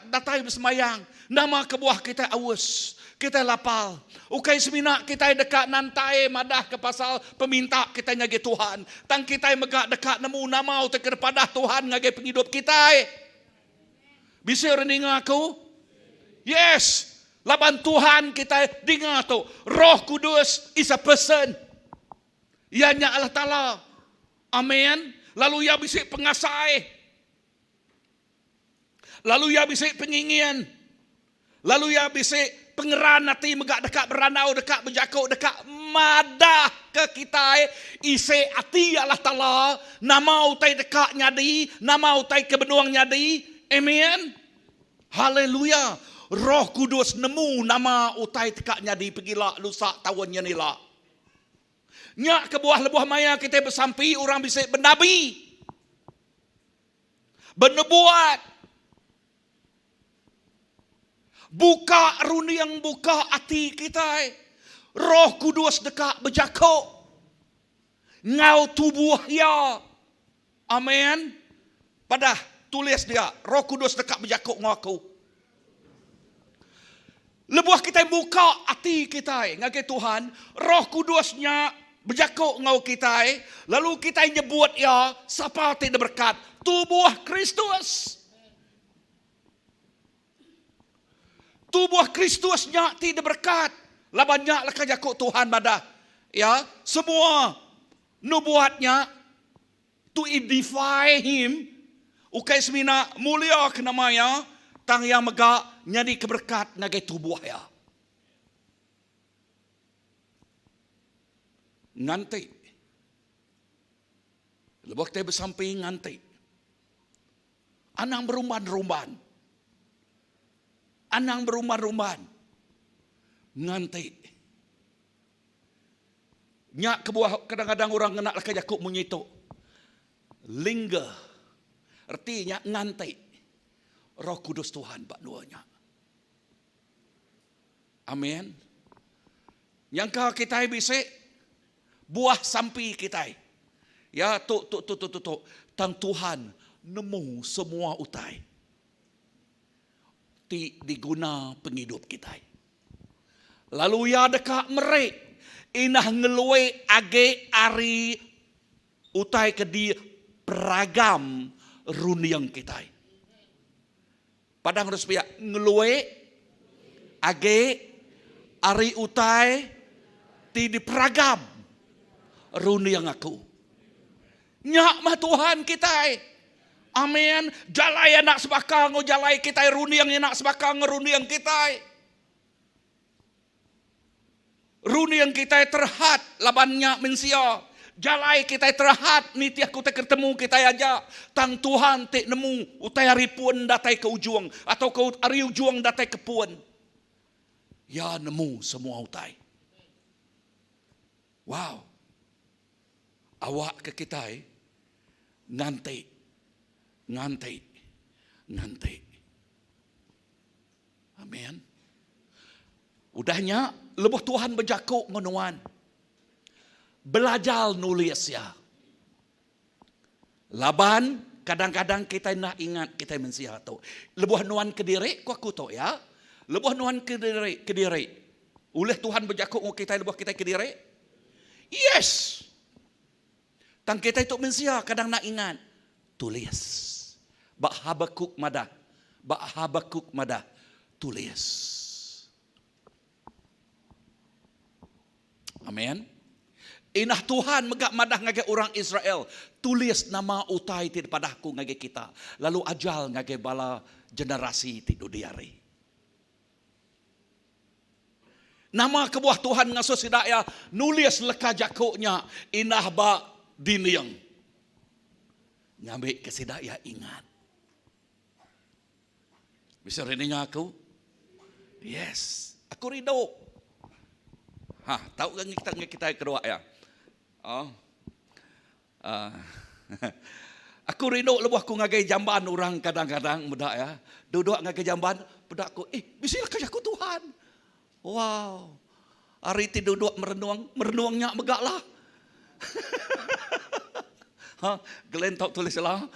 Datai besembayang. Nama kebuah kitai aus? Kitai lapar. Ukai semina kitai deka nantai madah ke pasal peminta kitai ngagai Tuhan. Tang kitai mega deka nemu nama utai ke dipadah Tuhan ngagai pengidup kitai. Bisi orang ninga aku? Yes. Laban Tuhan kitai dinga tu. Roh Kudus is a person. Iya nya Allah Taala. Amen. Lalu iya bisi pengasai. Lalu iya bisi pengingin. Lalu iya bisi pengeran ati mega deka berandau, deka bejaku, deka madah ke kitai isi ati Allah Taala nama utai deka nyadi, nama utai ke benung nyadi. Amen. Haleluya. Roh Kudus nemu nama utai deka nyadi pegila lusa taun nyen ila. Nya kebuah lebuh maya kitai besampi orang bisi benabi. Benebuat. Buka runding, buka ati kitai. Roh Kudus deka bejaku enggau tubuh iya. Amen. Padah tulis dia, Roh Kudus deka bejaku enggau aku. Lebuh kitai muka ati kitai ngagai Tuhan, Roh Kudus nya bejaku enggau kitai, lalu kitai nyebut iya, sapa ti diberekat? Tubuh Kristus. Tubuh Kristus nya ti diberekat. Laban nya leka jaku Tuhan madah, ya, semua nubuat nya To edify him, ukai semina mulia ke nama iya, tang iya mega nyadika berekat ngagai tubuh iya. Nganti. Lebuh kitai besampi nganti. Anang berumban-rumban. Anang berumban-rumban. Nganti. Nya kebuah kadang-kadang orang ngena leka jaku munyi tu. Linger. Reti nya nganti Roh Kudus Tuhan ba endur nya. Amin. Nyangka kitai bisi buah sampi kitai. Ya tu tu tu tu tu tu tang Tuhan nemu semua utai ti diguna pengidup kitai. Lalu iya deka meri indah ngelui agi ari utai ke diperagam runding kitai. Padang terus pia ngelui agi ari utai ti diperagam runding aku. Nya mah Tuhan kitai. Amin. Jalai anak sebaka enggau jalai kitai, runding anak sebaka enggau runding kitai. Runding kitai terhad laban nya mensia. Jalai kitai terhad nitih ke utai ke ditemu kitai aja. Tang Tuhan ti nemu utai ari pun datai ke ujung atau ke ari ujung datai ke pun. Iya nemu semua utai. Wow. Awakka kitai nganti, nganti, nganti. Amin. Udah nya, lebuh Tuhan bejaku enggau nuan, belajar nulis iya. Laban kadang-kadang kitai enda ingat kitai mensia tu. Lebuh nuan kediri, ku aku tu ya. Lebuh nuan kediri, kediri. Ulih Tuhan bejaku enggau kitai lebuh kitai kediri? Yes. Tang kitai tu mensia kadang enda ingat. Tulis. Ba Habakuk madah. Ba Habakuk madah. Tulis. Amen. Indah Tuhan mega madah ngagai orang Israel, Tulis nama utai ti dipadah Aku ngagai kita, lalu ajar ngagai bala generasi ti dudi hari. Nama kebuah Tuhan ngasuh sida iya nulis leka jaku nya indah ba dinding? Ngambika sida iya ingat. Bisi orang ninga aku? Yes, aku rindu. Ha, tau ke kita ngi kita kedua ya. Oh. Uh, aku rindu lebuh aku ngagai jamban orang kadang-kadang meda ya. Duduk ngagai jamban, peda aku, eh, bisi lah aku Tuhan. Wow. Hari ti duduk merenung, merenung nya mega lah. ha, Glenn tau tulis lah.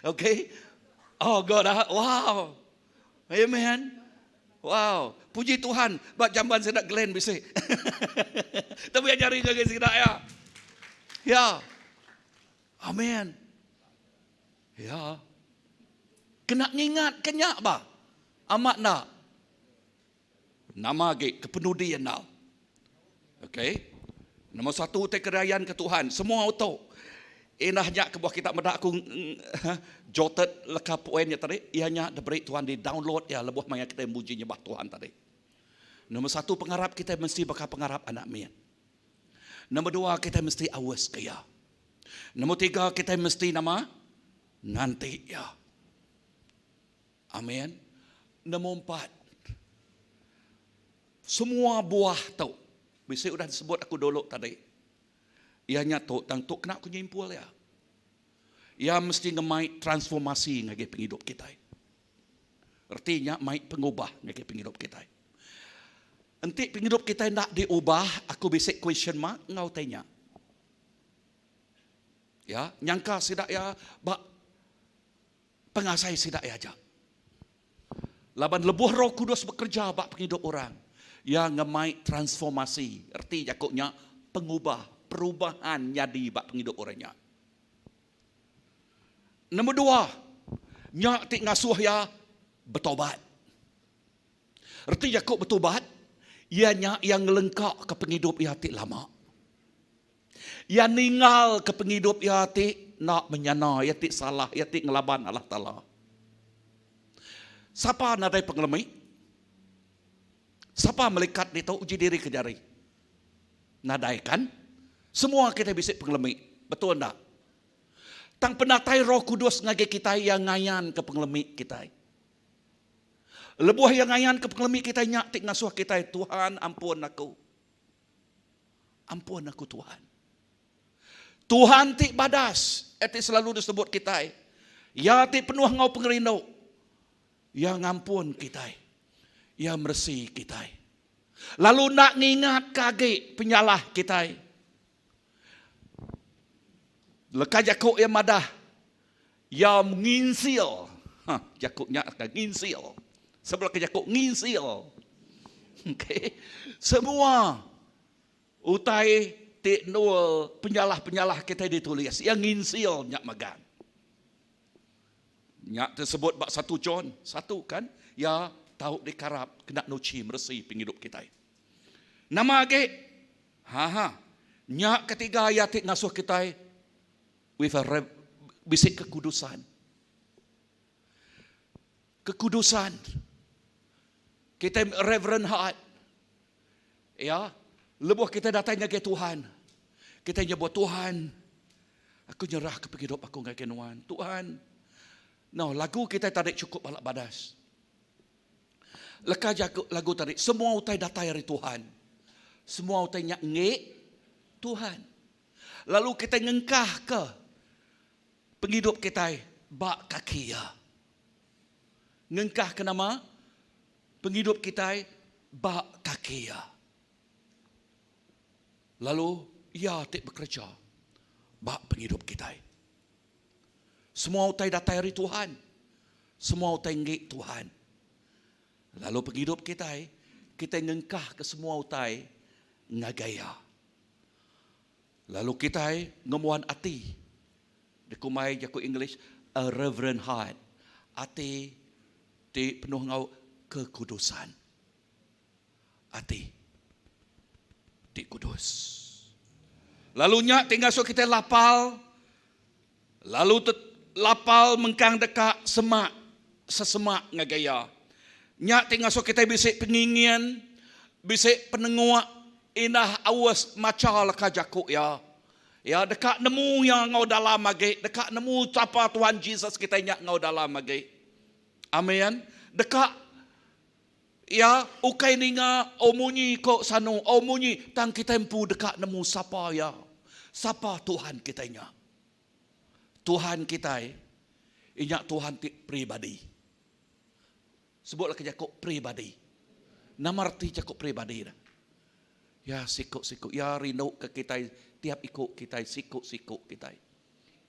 okay. Oh God, ah. wow. Amen. Wow. Puji Tuhan, ba jamban sida Glenn bisi. Tapi ajari ngagai sida ya. Ya. Amen. Ya. Kena ngingat ke nya ba. Amat enda. Nama agi kepenudi enda. Okey. Nombor satu utai kerayan ke Tuhan. Semua auto. Indah nya kebuah kita meda aku jotted leka poin nya tadi. Iya nya diberi Tuhan di download iya lebuh maya kita muji nyembah Tuhan tadi. Nombor satu pengarap kita mesti baka pengarap anak mit. Nombor dua kita mesti aus ke iya. Nombor tiga kita mesti nama? Nganti iya. Amin. Nombor empat. Semua buah tu bisi udah disebut aku dulu tadi. Iya nya tu tang tu kena aku nyimpul iya. Iya mesti ngemai transformasi ngagai pengidup kitai. Reti nya mai pengubah ngagai pengidup kitai. Enti pengidup kitai enda diubah, aku bisi question mark enggau utai nya. Ya, nyangka sida iya ba pengasai sida iya aja. Laban lebuh Roh Kudus bekereja ba pengidup orang, iya ngemai transformasi. Reti jaku nya pengubah, perubahan nyadi ba pengidup orang nya. Nombor dua, nya ti ngasuh iya betobat. Reti jaku betobat, iya nya iya ngelengkaka pengidup iya ti lama. Iya ninggalka pengidup iya ti enda menyana, iya ti salah, iya ti ngelaban Allah Taala. Sapa nadai pengelemi? Sapa melikat ditu uji diri ke jari? Nadai kan? Semua kitai bisi pengelemi. Betul enda? Tang penatai Roh Kudus ngagai kitai iya ngayanka pengelemi kitai. Lebuh iya ngayanka pengelemi kitai nya ti ngasuh kitai Tuhan ampun aku. Ampun aku Tuhan. Tuhan ti badas, eh ti selalu disebut kitai. Iya ti penuh enggau pengerindu. Iya ngampun kitai. Iya meresi kitai. Lalu enda ngingatka agi penyalah kitai. Leka jaku iya madah, iya nginsil. Ha, jaku nya ka nginsil. Sebela ke jaku nginsil. Okey. Semua utai ti endur penyalah-penyalah kitai ditulis, iya nginsil nya megang. Nya tersebut ba satu John satu kan, iya tau dikarap kena nuchi meresi pengidup kitai. Nama agi? Ha ha. Nya ketiga iya ti ngasuh kitai with a bisi kekudusan. Kekudusan. Kitai reverend heart. Ya, lebuh kitai datai ngagai Tuhan, kitai nyebut Tuhan, aku nyerahka pengidup aku ngagai nuan. Tuhan. No, lagu kitai tadi chukup balak badas. Leka jaku lagu tadi, semua utai datai ari Tuhan. Semua utai nya enggi Tuhan. Lalu kitai ngengkahka pengidup kitai ba kaki Iya. Ngengkahka nama? Pengidup kitai ba kaki Iya. Lalu Iya ti bekereja ba pengidup kitai. Semua utai datai ari Tuhan. Semua utai enggi Tuhan. Lalu pengidup kitai, kitai ngengkahka semua utai ngagai Iya. Lalu kitai ngembuan ati, dikumbai jaku English a reverent heart, ati ti penuh enggau kekudusan. Ati. ti kudus. Lalu nya ti ngasuh kitai lapal lalu lapal mengkang deka semak sesemak ngagai Iya. Nya ti ngasuh kitai bisi pengingin, bisi penenguk indah aus macha leka jaku Iya. Iya deka nemu Iya enggau dalam agi, deka nemu sapa Tuhan Jesus kitai nya enggau dalam agi. Amin. Deka Iya ukai ninga o munyi ko sanu o munyi tang kitai empu deka nemu sapa Iya. Sapa Tuhan kitai nya. Tuhan kitai inya Tuhan ti peribadi. Sebutlah ke jaku peribadi. Nama reti jaku peribadi dah? Iya siku-siku. Iya rindu ke kitai tiap iku kitai siku-siku kitai.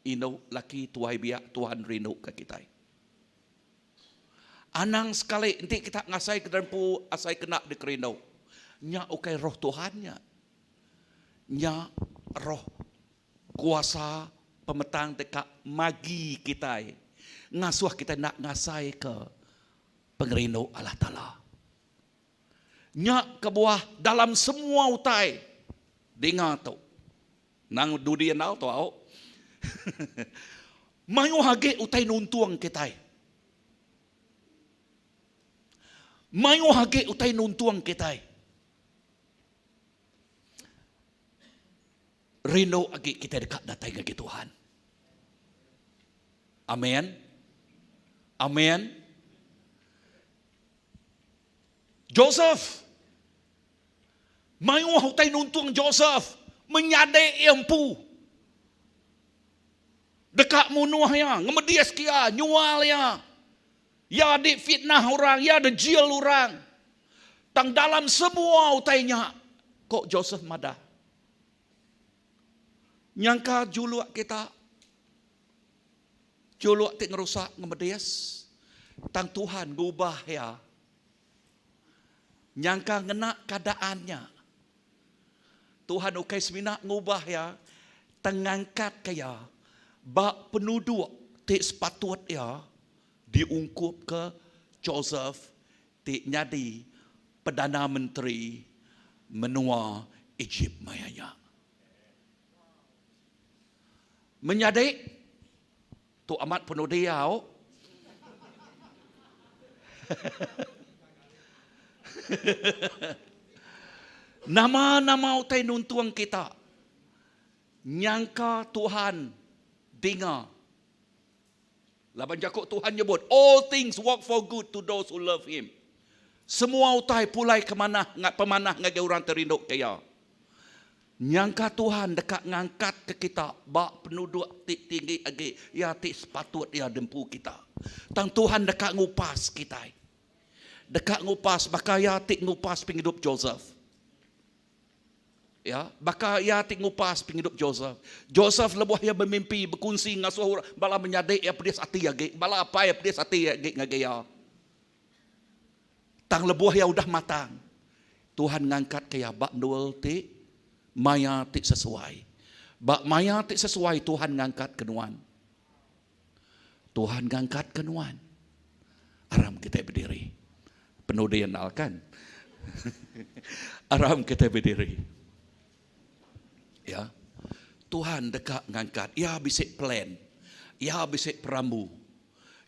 Indu laki tuai biak Tuhan rindu ke kitai. Anang sekali enti kita ngasai ke dempu asai kena dikerindu. Nya ukai roh Tuhan nya. Nya roh kuasa pemetang deka magi kitai ngasuh kitai enda ngasai ke pengerindu Allah Taala. Nya kebuah dalam semua utai dinga tu. Nang dudi andau tu au. Mayuh agi utai nuntung kitai. Mayuh agi utai nuntung kitai. Rindu agi kitai deka datai ngagai Tuhan. Amin. Amin. Joseph Mayuh utai nuntung Joseph menyadi iya empu. Deka munuh iya, ngemediska iya, nyual iya. Iya difitnah orang, iya dijil orang. Tang dalam semua utai nya, ko Joseph madah, Nyangka juluk kita, juluk ti ngerusak ngemedis, tang Tuhan ngubah iya. Nyangka ngena keadaan nya. Tuhan ukai semina ngubah iya tang ngangkatka iya ba penuduk ti sepatut iya diungkupka Joseph ti nyadi Perdana Menteri menua Ejip maya nya. Menyadi Tu amat penudi au. Nama-nama utai nuntung kita nyangka Tuhan dinga. Laban jaku Tuhan nyebut, all things work for good to those who love him. Semua utai pulai ke manah, pemanah ngagai orang ti rindu ke iya. Nyangka Tuhan deka ngangkatka kita ba penuduk ti tinggi agi iya ti sepatut iya dempu kita. Tang Tuhan deka ngupas kitai. Deka ngupas baka iya ti ngupas pengidup Joseph. Ya, baka iya ti ngupas pengidup Joseph. Joseph lebuh iya bemimpi bekunsi ngasuh bala menyadi iya pedis ati agi, bala apai iya pedis ati agi ngagai iya. Tang lebuh iya udah matang, Tuhan ngangkatka iya ba endur ti maya ti sesuai. Ba maya ti sesuai Tuhan ngangkatka nuan. Tuhan ngangkatka nuan. Aram kitai bediri. Penudi andal kan? Aram kitai bediri. Ya. Tuhan deka ngangkat. Iya bisi plan. Iya bisi perambu.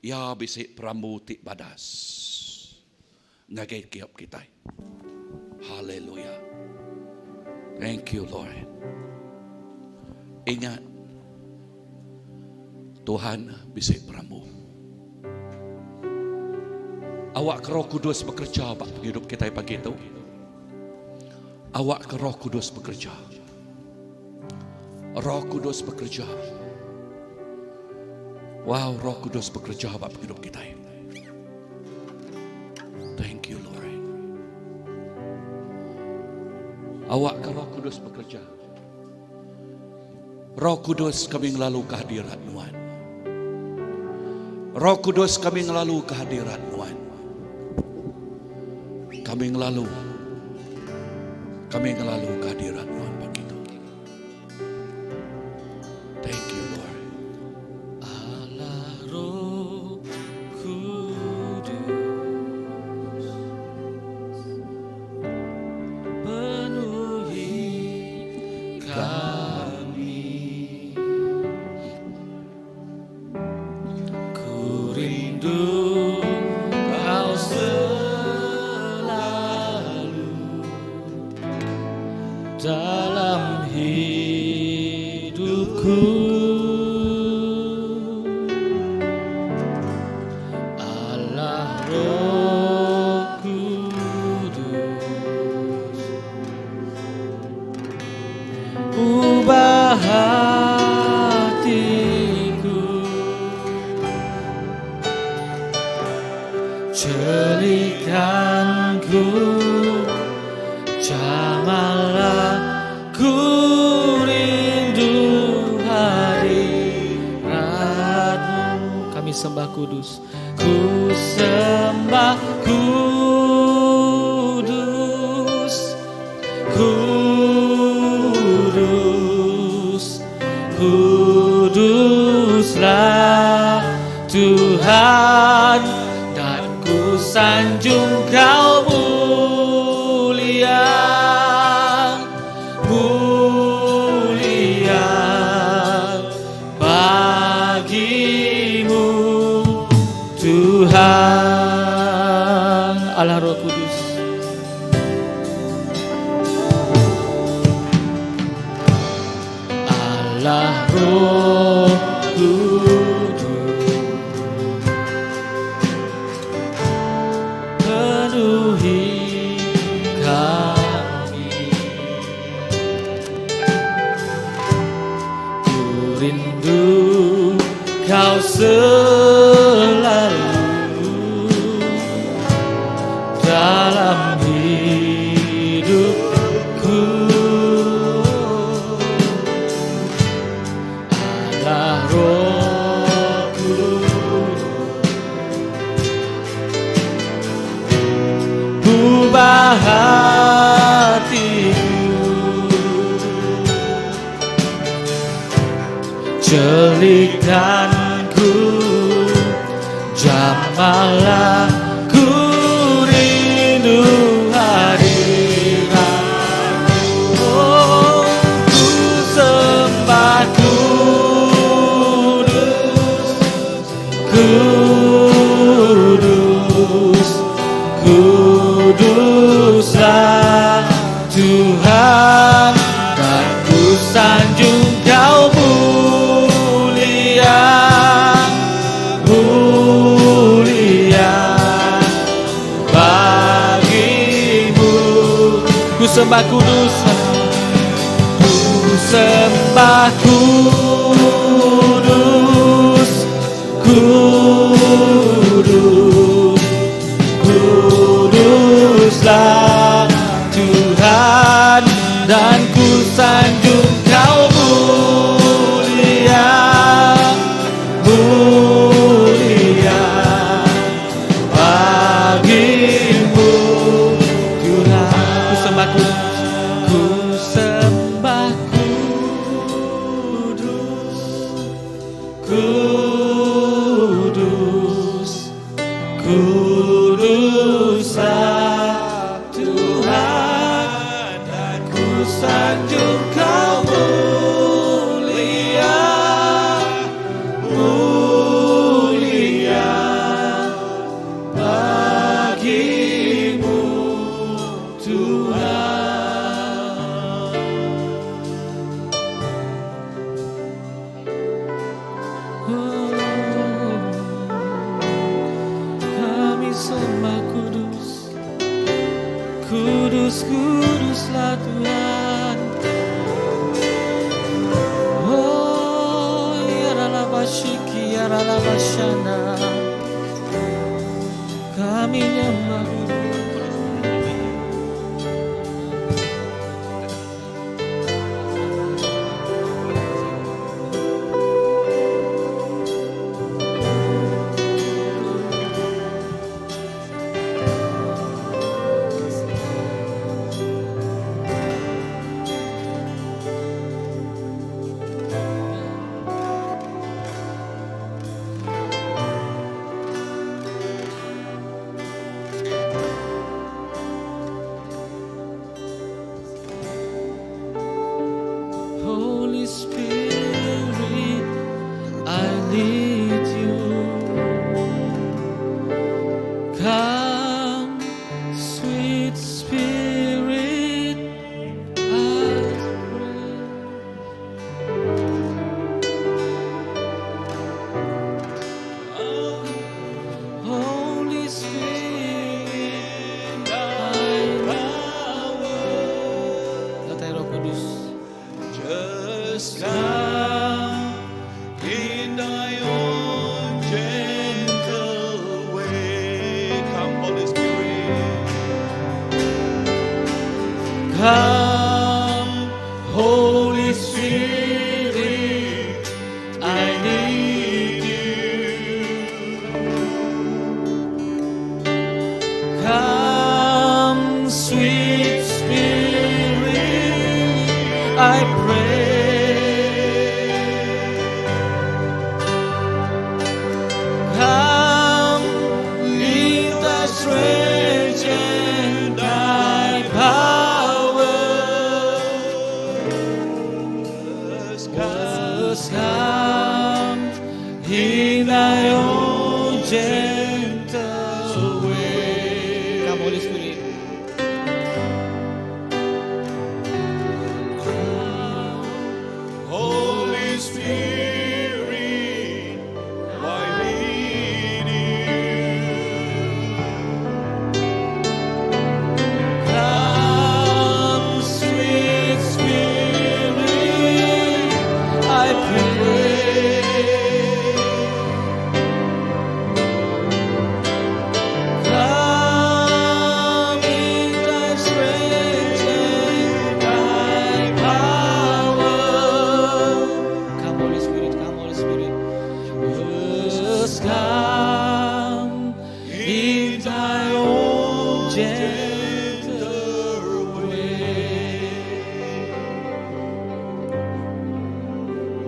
Iya bisi perambu ti badas ngagai kiap kitai. Haleluya. Thank you Lord. Ingat Tuhan bisi perambu. Awak ke Roh Kudus bekerja ba pengidup kitai pagi tu. Awak ke Roh Kudus bekerja. Roh Kudus bekerja. Wow, Roh Kudus bekerja ba pengidup kita. Thank you, Lord. Awak ke Roh Kudus bekerja. Roh Kudus kami ngelalu kehadirat Nuan. Roh Kudus kami ngelalu kehadirat Nuan. Kami ngelalu kami ngelalu kehadirat Nuan pagi tu. Thank you Lord. Allah Roh Kudus penuhi. Kami sembah kudus. Ku sembah kudus. Kudus. Kuduslah Tuhan dan ku sanjung kau mulia. Mulia bagimu Tuhan Allah Roh Kudus. Allah Roh Kudus, penuhi kami. Ku rindu kau selalu dalam hidupku. Allah Roh Kudus, ubah hatiku, celikanku, jamalah ku rindu hadiratmu. Oh, ku sembah kudus, kudus, kuduslah Tuhan dan ku sanjung kau mulia, mulia bagimu. Ku sembah kudus, ku sembah kudus, kudus, kuduslah Tuhan dan ku sanjung kau mulia, mulia bagimu Tuhan. Ku sembah kudus, ku sembah kudus, kudus, kuduslah Tuhan dan ku sanjung kau mulia, mulia bagimu Tuhan. Oh, kami sembah kudus, kudus, kuduslah Tuhan. Oh, yaralabashiki, yaralabashana. Kami nyembah kudus. In thy own gentle way. Come, Holy Spirit. Holy Spirit, I need you. Come, sweet Spirit, I pray. Come in thy strength and thy power. Come, Holy Spirit, come, Holy Spirit. Just come in thy own gentle way.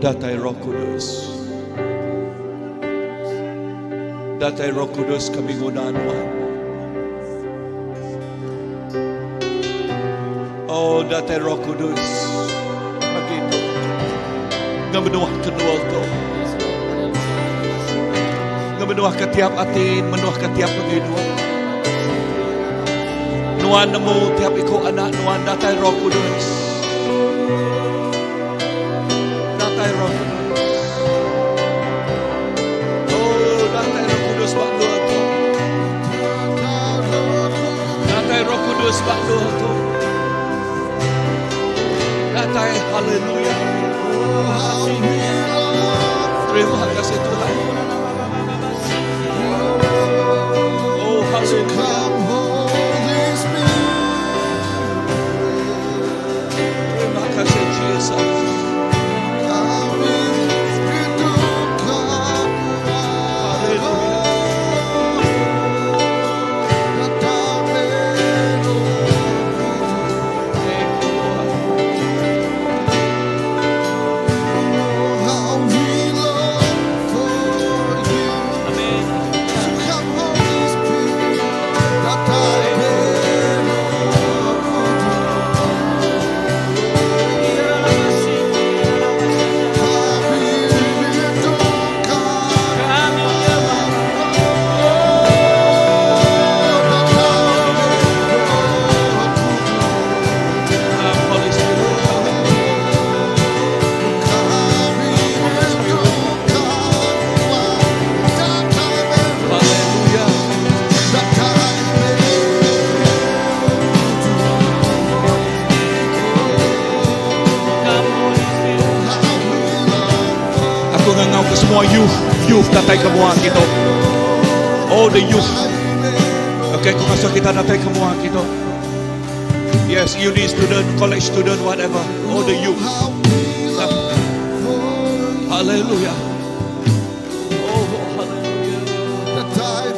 Datai Roh Kudus. Datai Roh Kudus kami guna Tuhan. Oh, datai Roh Kudus. Pagi itu. Ngemenuah kedua tu. Ngemenuah ke tiap hati, menuah ke tiap penghidup. Nuan nemu tiap ikut anak Nuan datai Roh Kudus. Datai Roh Kudus. Oh, datai Roh Kudus bak dua tu. Datai Roh Kudus bak dua tu. Datai haleluya. Terima kasih Tuhan. Oh, haleluya. Terima kasih Jesus. Haleluya. Thank you, Lord. Amin. Kami menyembah. Come, Holy Spirit, come. Holy Spirit. Haleluya. Come, Holy Spirit. Aku ngangau ke semua youth, youth datai ke mua kita. Oh, the youth. Okay, aku rasa kita datai ke mua kita. Yes, uni student, college student, whatever. Oh, the youth. Hallelujah. Oh, hallelujah. Hallelujah.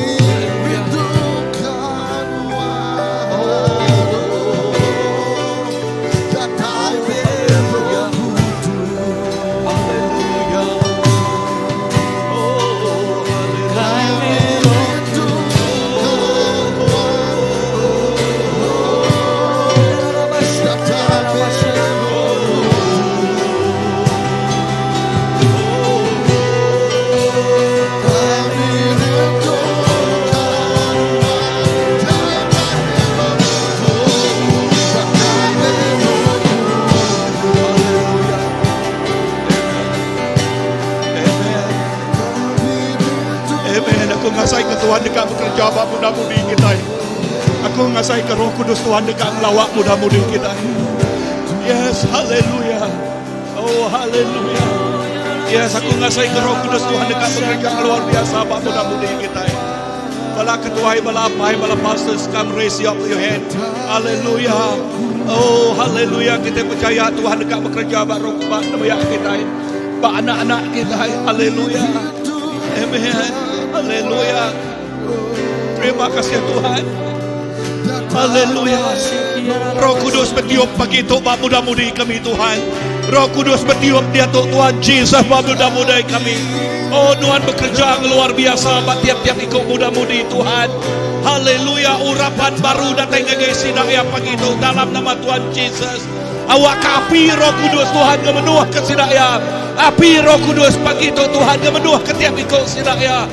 Hallelujah. Oh, hallelujah. Hallelujah. Amen. Amen. Aku ngasai ke Tuhan dekat bekerja bak muda-mudi kita. Aku ngasai ke Roh Kudus Tuhan dekat melawak muda-mudi kita. Yes, hallelujah. Oh, hallelujah. Yes, aku ngasai ke Roh Kudus Tuhan dekat bekerja luar biasa bak muda-mudi kita. Bala ketuai, bala apai, bala pastors, come raise up your hand. Hallelujah. Oh, hallelujah. Kita percaya Tuhan dekat bekerja bak roh bak nembiak kita. Bak anak-anak kita. Hallelujah. Amen. Hallelujah. Terima kasih Tuhan. Haleluya. Roh Kudus bertiup pagi itu bak muda-mudi kami Tuhan. Roh Kudus betiup diatu Tuhan Jesus ba muda-mudai kami. Oh nuan bekerja ngeluar biasa ba tiap-tiap iku muda-mudi Tuhan. Haleluya urapan baru datai ngagai sida iya pagi tu dalam nama Tuhan Jesus. Awakka api Roh Kudus Tuhan ngemenuhka sida iya. Api Roh Kudus pagi tu Tuhan ngemenuhka tiap iku sida iya.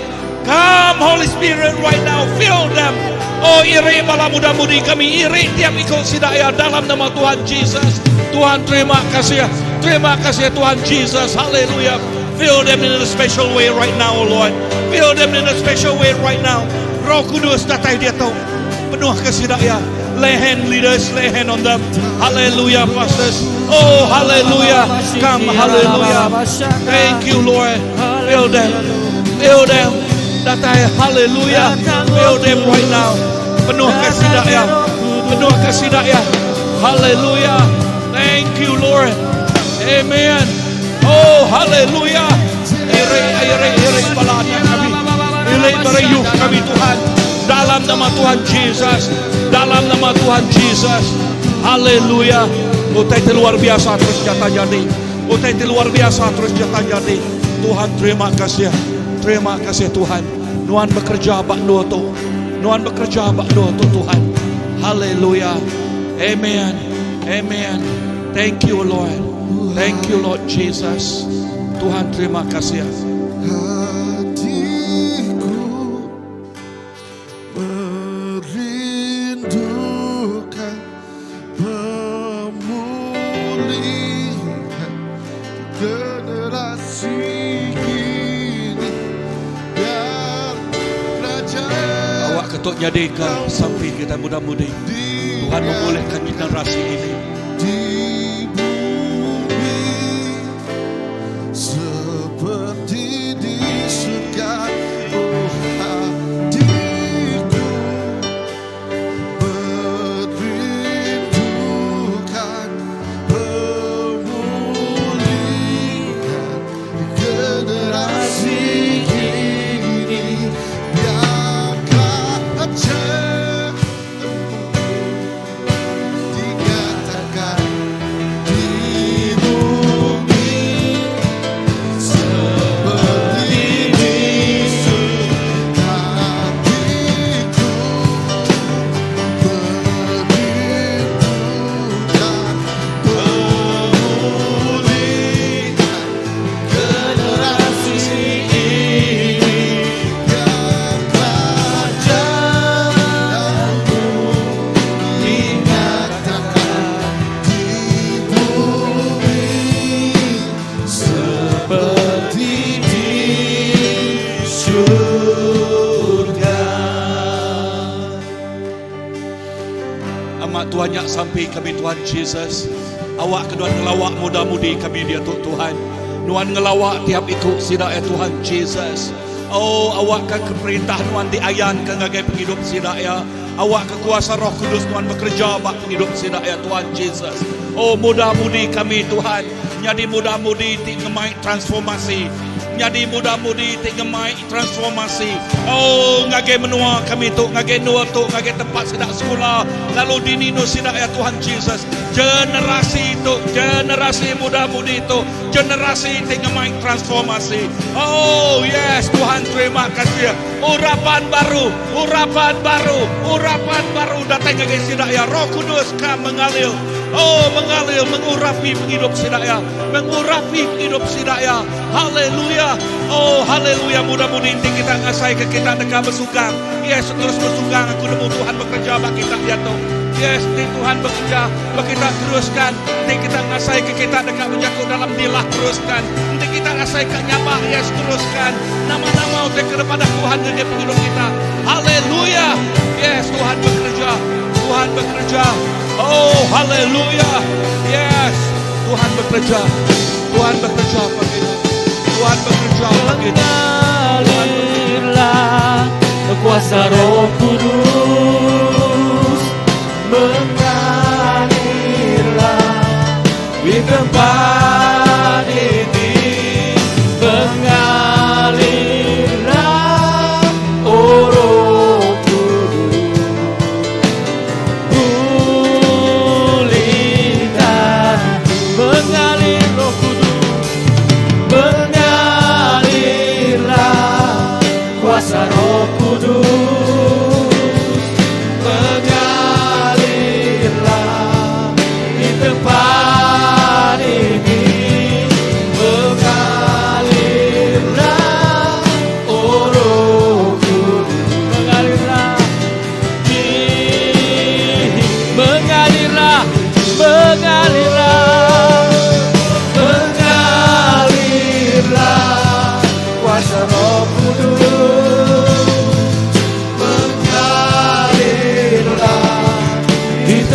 Come Holy Spirit right now fill them. Oh iri bala muda-mudi kami iri tiap iku sida iya dalam nama Tuhan Jesus. Tuhan terima kasih. Terima kasih Tuhan Jesus. Haleluya. Fill them in a special way right now, oh Lord. Fill them in a special way right now. Roh Kudus datai diatu. Penuh ke sida iya. Lay hand leaders, lay hand on them. Hallelujah, pastors. Oh, hallelujah. Come, hallelujah. Thank you, Lord. Fill them. Fill them. Datai, hallelujah. Fill them right now. Penuh ke sida ya. Penuh ke sida ya. Hallelujah. Thank you, Lord. Amen. Oh, hallelujah. Iri, iri, iri bala anak kami. Iri bala youth kami, Tuhan. Dalam nama Tuhan Jesus. Dalam nama Tuhan Jesus. Haleluya. Utai ti luar biasa terus nyata jadi. Utai ti luar biasa terus nyata jadi. Tuhan terima kasih. Terima kasih Tuhan. Nuan bekerja ba endur tu. Nuan bekerja ba endur tu Tuhan. Haleluya. Amen. Amen. Thank you Lord. Thank you Lord Jesus. Tuhan terima kasih. Hatiku merindukan pemulihan generasi kini biar kerajaan Awak ketuk nyadi ke sampi kita muda-mudi. Tuhan memulihkan generasi ini. Di bumi seperti di surga. Oh hatiku merindukan pemulihan generasi kini biar kerajaan dinyatakan di bumi seperti di surga. Hatiku merindukan pemulihan generasi ini biar kerajaanmu dinyatakan di bumi seperti di surga. Amat Tuhan nya sampi kami Tuhan Jesus. Awak ke Nuan ngelawak muda-mudi kami diatu Tuhan. Nuan ngelawak tiap iku sida ya Tuhan Jesus. Oh awak ke perintah Nuan diayan ke ngagai pengidup sida ya. Awak ke kuasa Roh Kudus Nuan bekerja bak pengidup sida ya Tuhan Jesus. Oh muda-mudi kami Tuhan. Nyadi muda-mudi ti ngemai transformasi. Nyadi muda-mudi ti ngemai transformasi. Oh ngagai menua kami tu, ngagai endur tu, ngagai tempat sida sekula. Lalu dini sida ya Tuhan Jesus. Generasi itu, generasi muda-mudi itu, generasi ti ngemai transformasi. Oh yes, Tuhan terima kasih. Urapan baru, urapan baru, urapan baru datang ngagai sida ya. Roh Kudus ka mengalir. Oh mengalir, mengurapi penghidup sida ya. Mengurapi penghidup sida ya. Haleluya. Oh haleluya. Mudah-mudahan inti kita ngasai ke kita dekat bersugang. Yes, terus bersugang. Aku nemu Tuhan bekerja bagi kita ya tu. Yes, di Tuhan bekerja. Bagi kita teruskan. Nanti kita ngasai ke kita dekat berjaku dalam dilah teruskan. Nanti kita ngasai ke nyabak. Yes, teruskan. Nama-nama untuk kepada Tuhan di penghidup kita. Haleluya. Yes, Tuhan bekerja. Tuhan bekerja. Oh, haleluya. Yes, Tuhan bekerja. Tuhan bekerja pagi ini. Tuhan bekerja pagi ini. Mengalirlah kuasa Roh Kudus, mengalirlah di tempat ini, mengalirlah oh Roh Kudus, pulihkan, mengalir.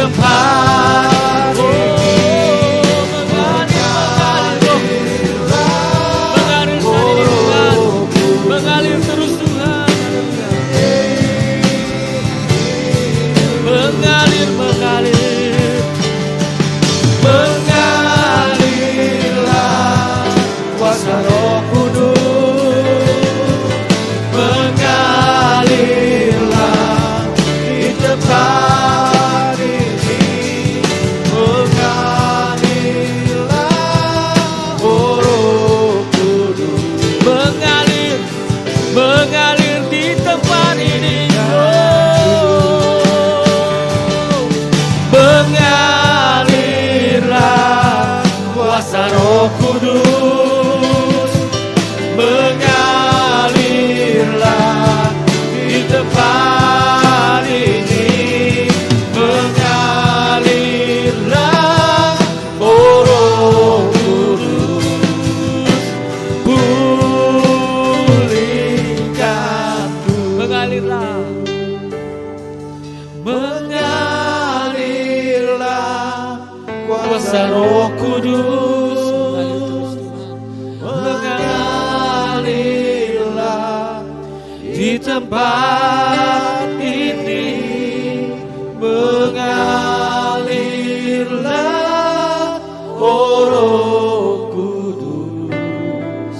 tempat ini. Mengalir, mengalir saat ini Tuhan. Mengalir terus Tuhan. Mengalir, mengalir. Mengalirlah kuasa Roh Kudus, mengalirlah di tempat ini, mengalirlah, oh Roh Kudus. Mengalir, mengalir di tempat ini. Oh, mengalirlah kuasa Roh Kudus, mengalirlah di tempat ini, mengalirlah, oh Roh Kudus, pulihkan. Mengalirlah, Mengalirlah kuasa Roh Kudus, mengalir terus Tuhan, mengalirlah di tempat ini, mengalirlah, oh Roh Kudus,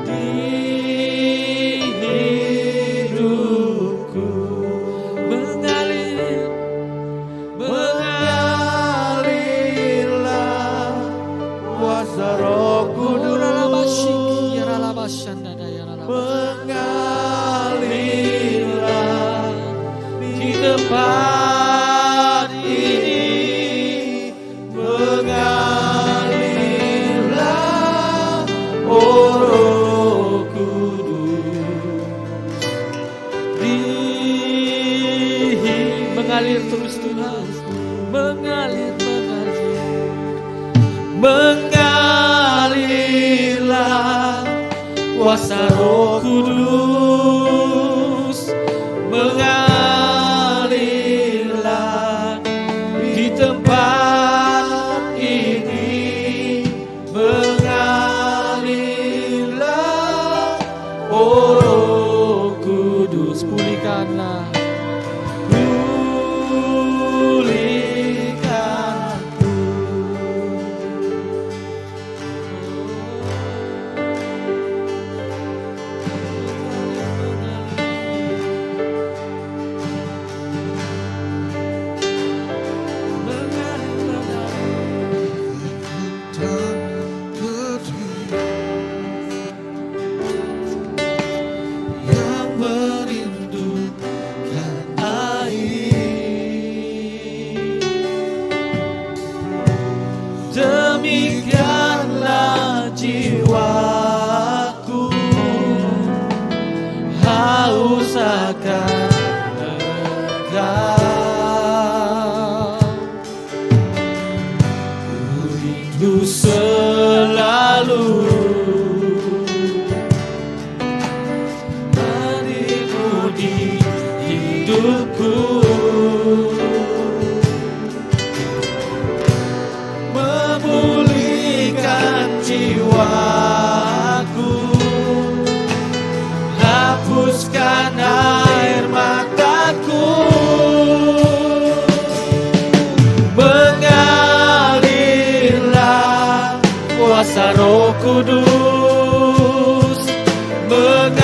di hidupku. Mengalir, mengalirlah kuasa Roh Kudus, mengalirlah di tempat ini, mengalirlah, oh Roh Kudus, di mengalir terus Tuhan, mengalir, mengalir, mengalirlah kuasa Roh Kudus, mengalirlah di tempat ini, mengalirlah, oh Roh Kudus, pulihkanlah, pulihkan. Mengalir, mengalir. Dan kering yang merindukan air. Demikianlah jiwaku haus akan Engkau. Ku rindu selalu hadirmu di hidupku, memulihkan jiwaku, hapuskan air mataku. Mengalirlah kuasa Roh Kudus, mengalirlah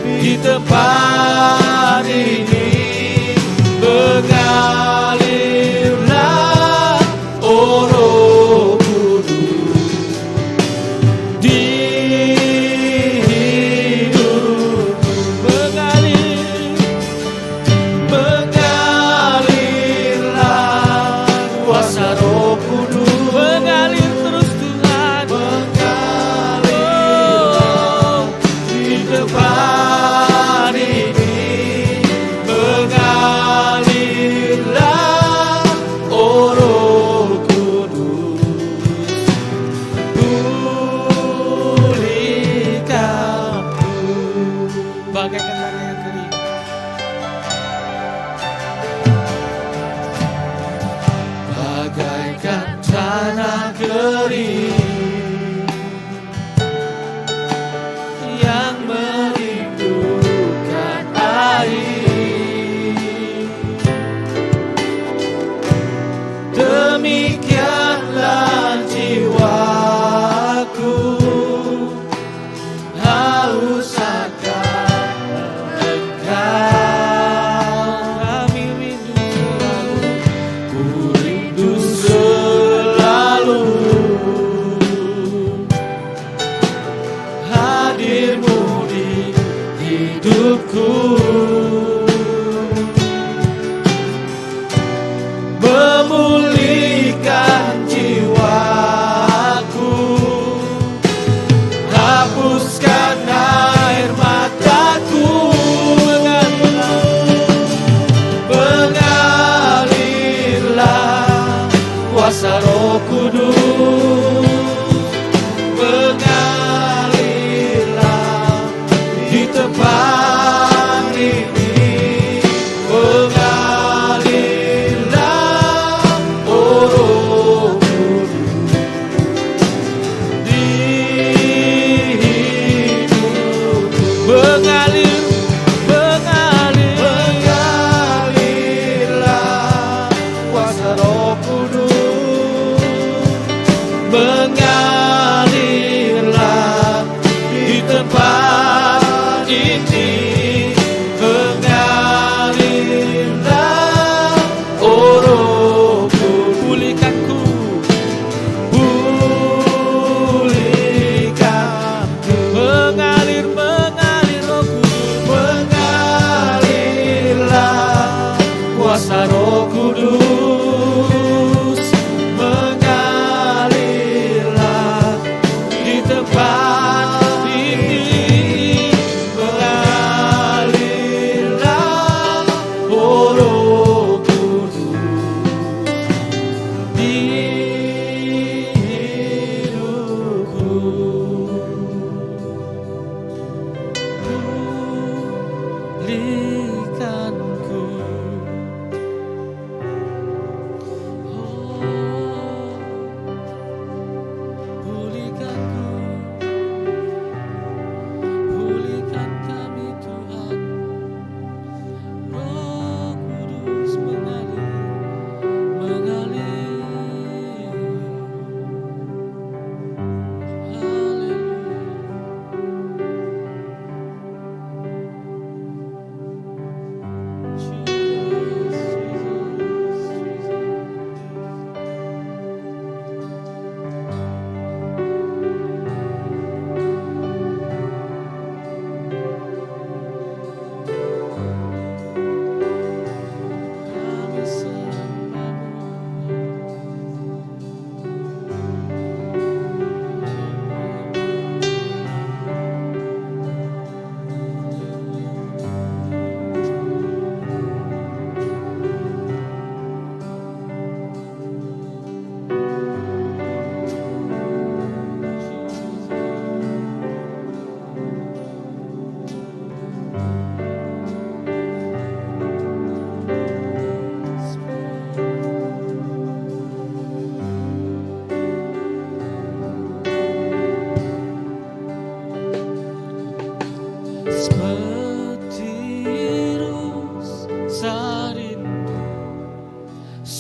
di tempat ini, mengalirlah, oh Roh Kudus, di hidupku. Mengalir, mengalirlah kuasa Roh Kudus, mengalir.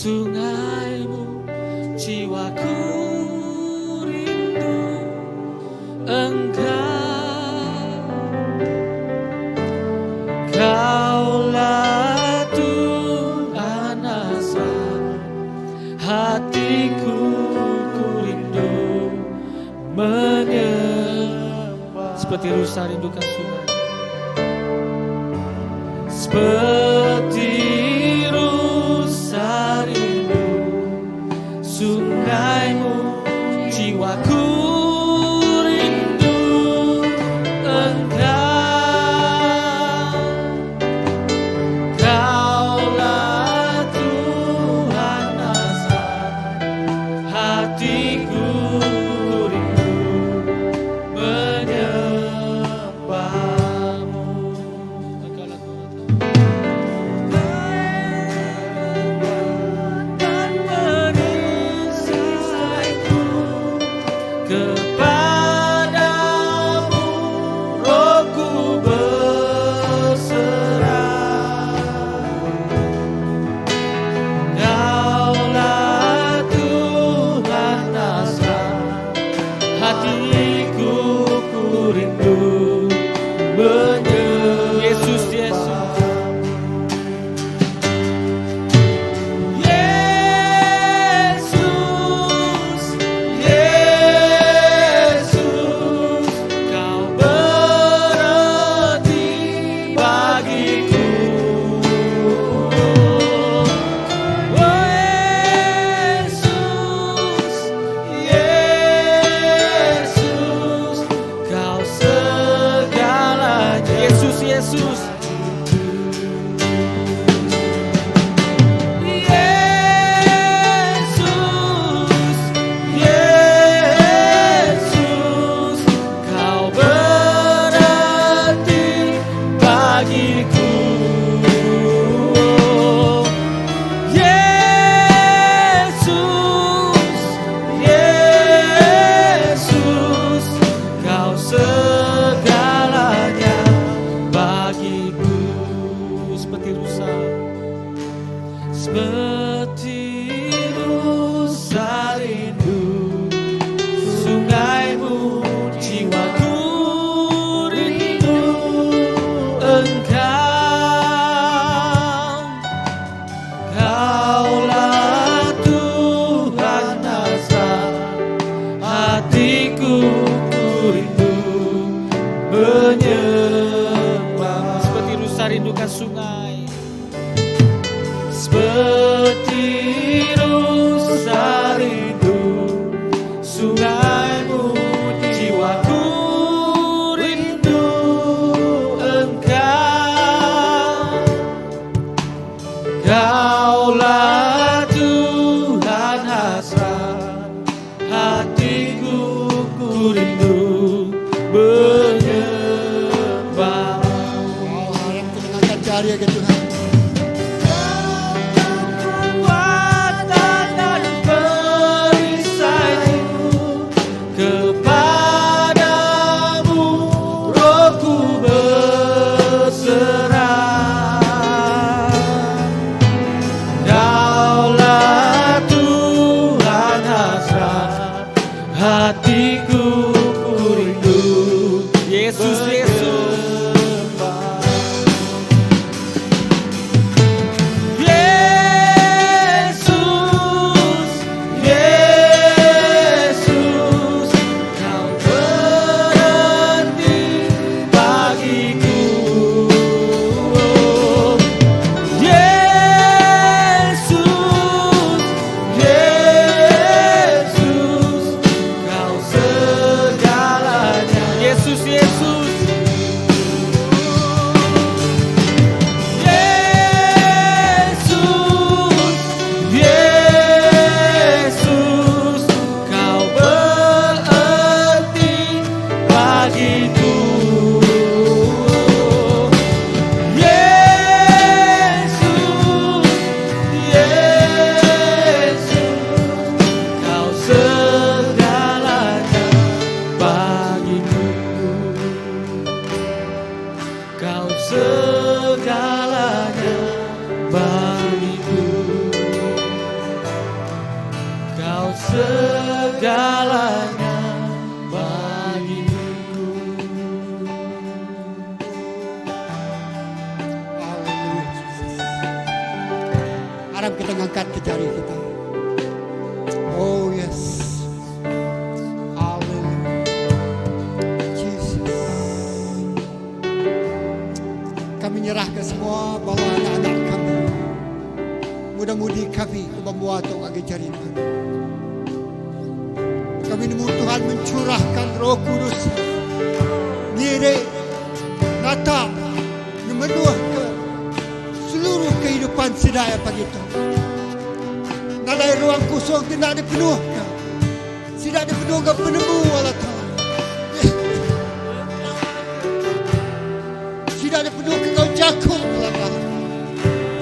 Sungaimu jiwaku rindu Engkau Kaulah Tuhan asal hatiku ku rindu menyembah seperti rusa rindukan sungai seperti rusa rindu sungaimu jiwaku rindu engkau Kaulah Tuhan asal hatiku rindu menyembahmu. Engkaulah Tuhan. Dan perisaiku kepadamu rohku berserah. Kaulah Tuhan asal hatiku ku rindu menyembah. Yesus, Yesus. Yesus, Yesus, Kau berarti bagiku. Oh Yesus, Yesus, Kau segalanya. Yesus, Yesus. Yesus, Yesus, Kau berarti bagiku. Yesus, Yesus, Kau segalanya bagiku. Seperti rusa, seperti rusa rindu sungaimu jiwaku rindu engkau. Kaulah Tuhan asal hatiku ku rindu menyembah. Seperti rusa rindukan sungai, seperti rusa rindu sungaimu jiwaku rindu engkau. Kaulah Tuhan hasrat hatiku ku rindu menyembah. Oh, harap kita dengarkan karya ke Tuhan. Kekuatan dan perisaiku kepadamu rohku berserah. Aram kita ngangkat ke jari kita. Oh yes. Hallelujah. Jesus. Kami nyerahkan semua bala anak-anak kami. Muda-mudi kami ke bamua tu agi jari Tuhan. Kami nemu Tuhan mencurahkan Roh Kudus. Ngirik nata ngemenuh ke seluruh kehidupan sida ya pagi tu. Nadai ruang kosong tidak dipenuhkan. Sida dipenuhkan penemu Allah Ta'ala. Sida dipenuhkan kau jakub Allah Ta'ala.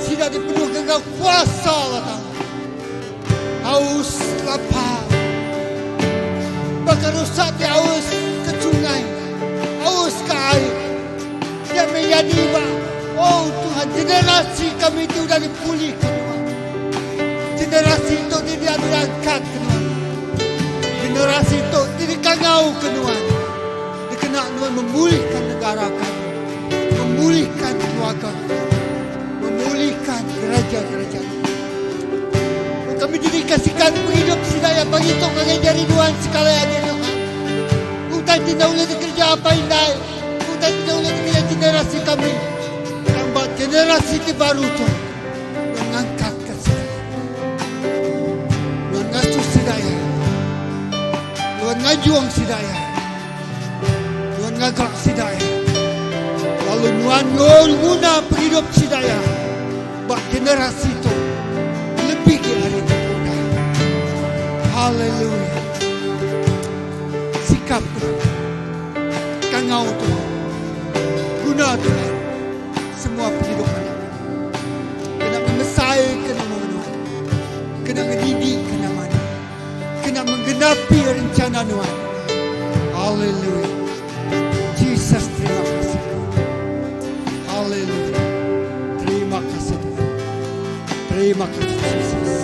Sida dipenuhkan kau kuasa Allah Ta'ala. Haus lapar. Baka rusa ti aus ke sungai. Aus ke air. Dia menjadi ba. Oh Tuhan, generasi kami itu sudah dipulihkan Tuhan. Generasi itu tidak diangkat ke Tuhan. Generasi itu tidak kangau ke Tuhan. Dikena Tuhan memulihkan negara kami. Memulihkan keluarga kami. Memulihkan gereja-gereja kami. Oh, kami didikasikan penghidup sidaya bagi itu kami jari Tuhan sekali lagi Tuhan. Utai tidak boleh dikerja apa indai. Utai tidak boleh dikerja generasi kami. Tambah generasi di baru Tuhan. Mengangkat ke sidaya. Tuhan ngasuh sidaya. Tuhan ngajuang sidaya. Tuhan ngagak sidaya. Lalu Tuhan nguna penghidup sidaya. Bak generasi itu lebih ke hari itu. Haleluya. Sikap Tuhan. Kangau Tuhan. Guna Tuhan. Semua penghidupan kami. Kena memesai ke nama Tuhan. Kena ngedidik ke nama Tuhan. Kena menggenapi rencana Tuhan. Haleluya. Jesus terima kasih. Haleluya. Terima kasih Tuhan. Terima kasih Jesus.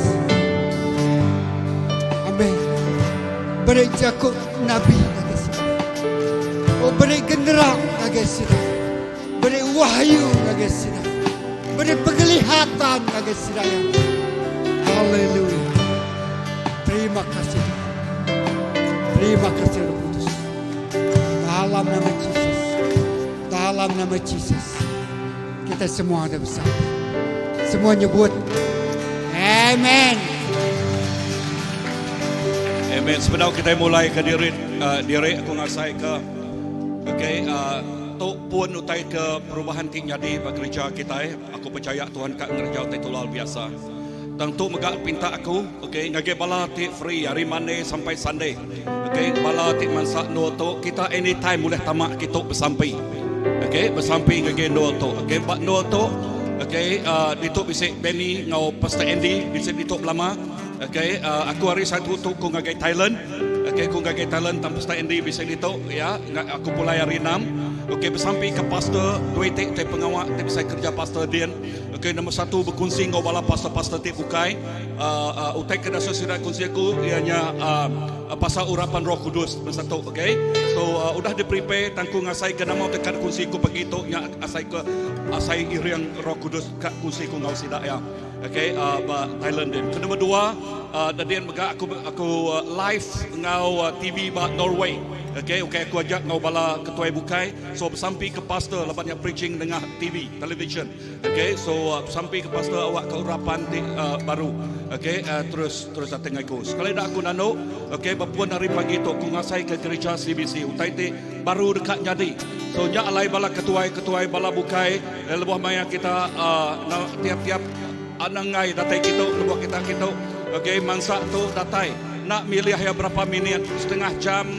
Amin. Beri Jakub Nabi ngagai sida. Oh beri genera ngagai sida. Beri wahyu ngagai sida. Beri penglihatan ngagai sida yang. Haleluya. Terima kasih Tuhan. Terima kasih Roh Kudus. Dalam nama Jesus. Dalam nama Jesus. Kita semua ada bersama. Semua nyebut Amen. Amen. Sebenarnya kita mulai ke diri diri aku ngasai ke okey tu pun utai ke perubahan ti nyadi ba gereja kita eh. Aku percaya Tuhan ka ngereja utai tu luar biasa. Tentu mega pinta aku okey ngagai bala ti free hari Monday sampai Sunday. Okey bala ti mansa no tu kita anytime boleh tamak kita bersampi. Okey bersampi ngagai no tu. Okey ba no tu okey ditu bisi Benny ngau Pastor Andy bisi ditu belama. Okey aku hari satu tu ku ngagai Thailand. Okey ku ngagai Thailand tam Pastor Andy bisi ditu ya aku pulai hari 6. Okey bersampi ke pastor duit te te pengawak te bisa kerja pastor Dian. Okey nombor satu berkongsi ngau bala pastor-pastor te bukai. Utai ke dasar sida kongsi aku ianya pasal urapan Roh Kudus nombor satu okey. So udah di prepare tangku ngasai ke nama tekan kongsi ku pagi tu nya asai ke asai iriang Roh Kudus ka kongsi ku ngau sida ya. Okey ba Thailand din. Ke nombor dua Dadian mega aku aku live ngau TV ba Norway. Okey okey aku ajak ngau bala ketua bukai so bersampi ke pastor laban nya preaching dengan TV television. Okey so bersampi ke pastor awak ke urapan ti baru. Okey terus terus datang aku. Sekali dah aku nanu okey berpuan hari pagi tu aku ngasai ke gereja CBC utai ti baru dekat nyadi. So nya alai bala ketuai-ketuai bala bukai lebuh maya kita tiap-tiap anangai datai kita lebuh kita kita okey mangsa tu datai nak milih ya berapa minit setengah jam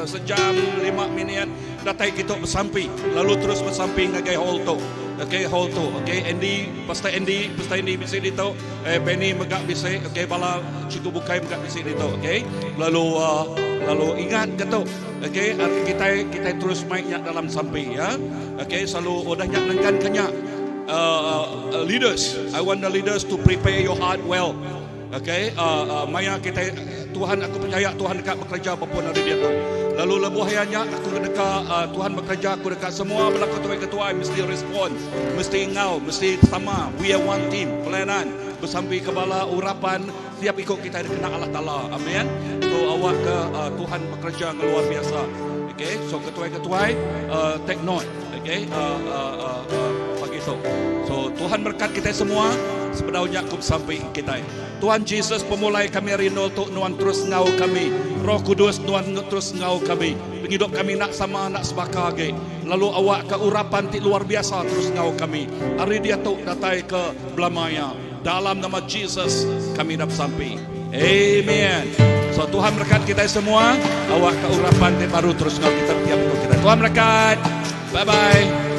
sejam 5 minit datai kita bersampi lalu terus bersampi ngagai hall tu okey hall tu okey Andy Pastor Andy Pastor Andy bisi ditu Benny mega bisi okey bala cikgu bukai mega bisi ditu okey lalu lalu ingat ke tu okey kita kita terus mainnya dalam sampi ya okey selalu udah nyak nengkan kenya leaders I want the leaders to prepare your heart well. Okay, maya kita Tuhan aku percaya Tuhan deka bekereja bepun ari diatu. Lalu lebuh iya nya aku deka uh, Tuhan bekereja aku deka semua bala ketuai-ketuai mesti respon, mesti enggau, mesti sama. We are one team. Pelayanan besampi ke bala urapan tiap iku kita dikena Allah Taala. Amin. So awak ke uh, Tuhan bekerja dengan luar biasa. Okay, so ketuai-ketuai take note. Okay, pagi tu. So Tuhan berkat kita semua. Sebenarnya aku sampai kita. Tuhan Jesus pemulai kami hari nol tu nuan terus ngau kami. Roh Kudus nuan terus ngau kami. Penghidup kami nak sama nak sebaka lagi. Lalu awak ke urapan ti luar biasa terus ngau kami. Hari dia tu datai ke Belamaya. Dalam nama Jesus kami dah sampai. Amen. So Tuhan berkat kita semua. Awak ke urapan ti baru terus ngau kita tiap kita. Tuhan berkat. Bye bye.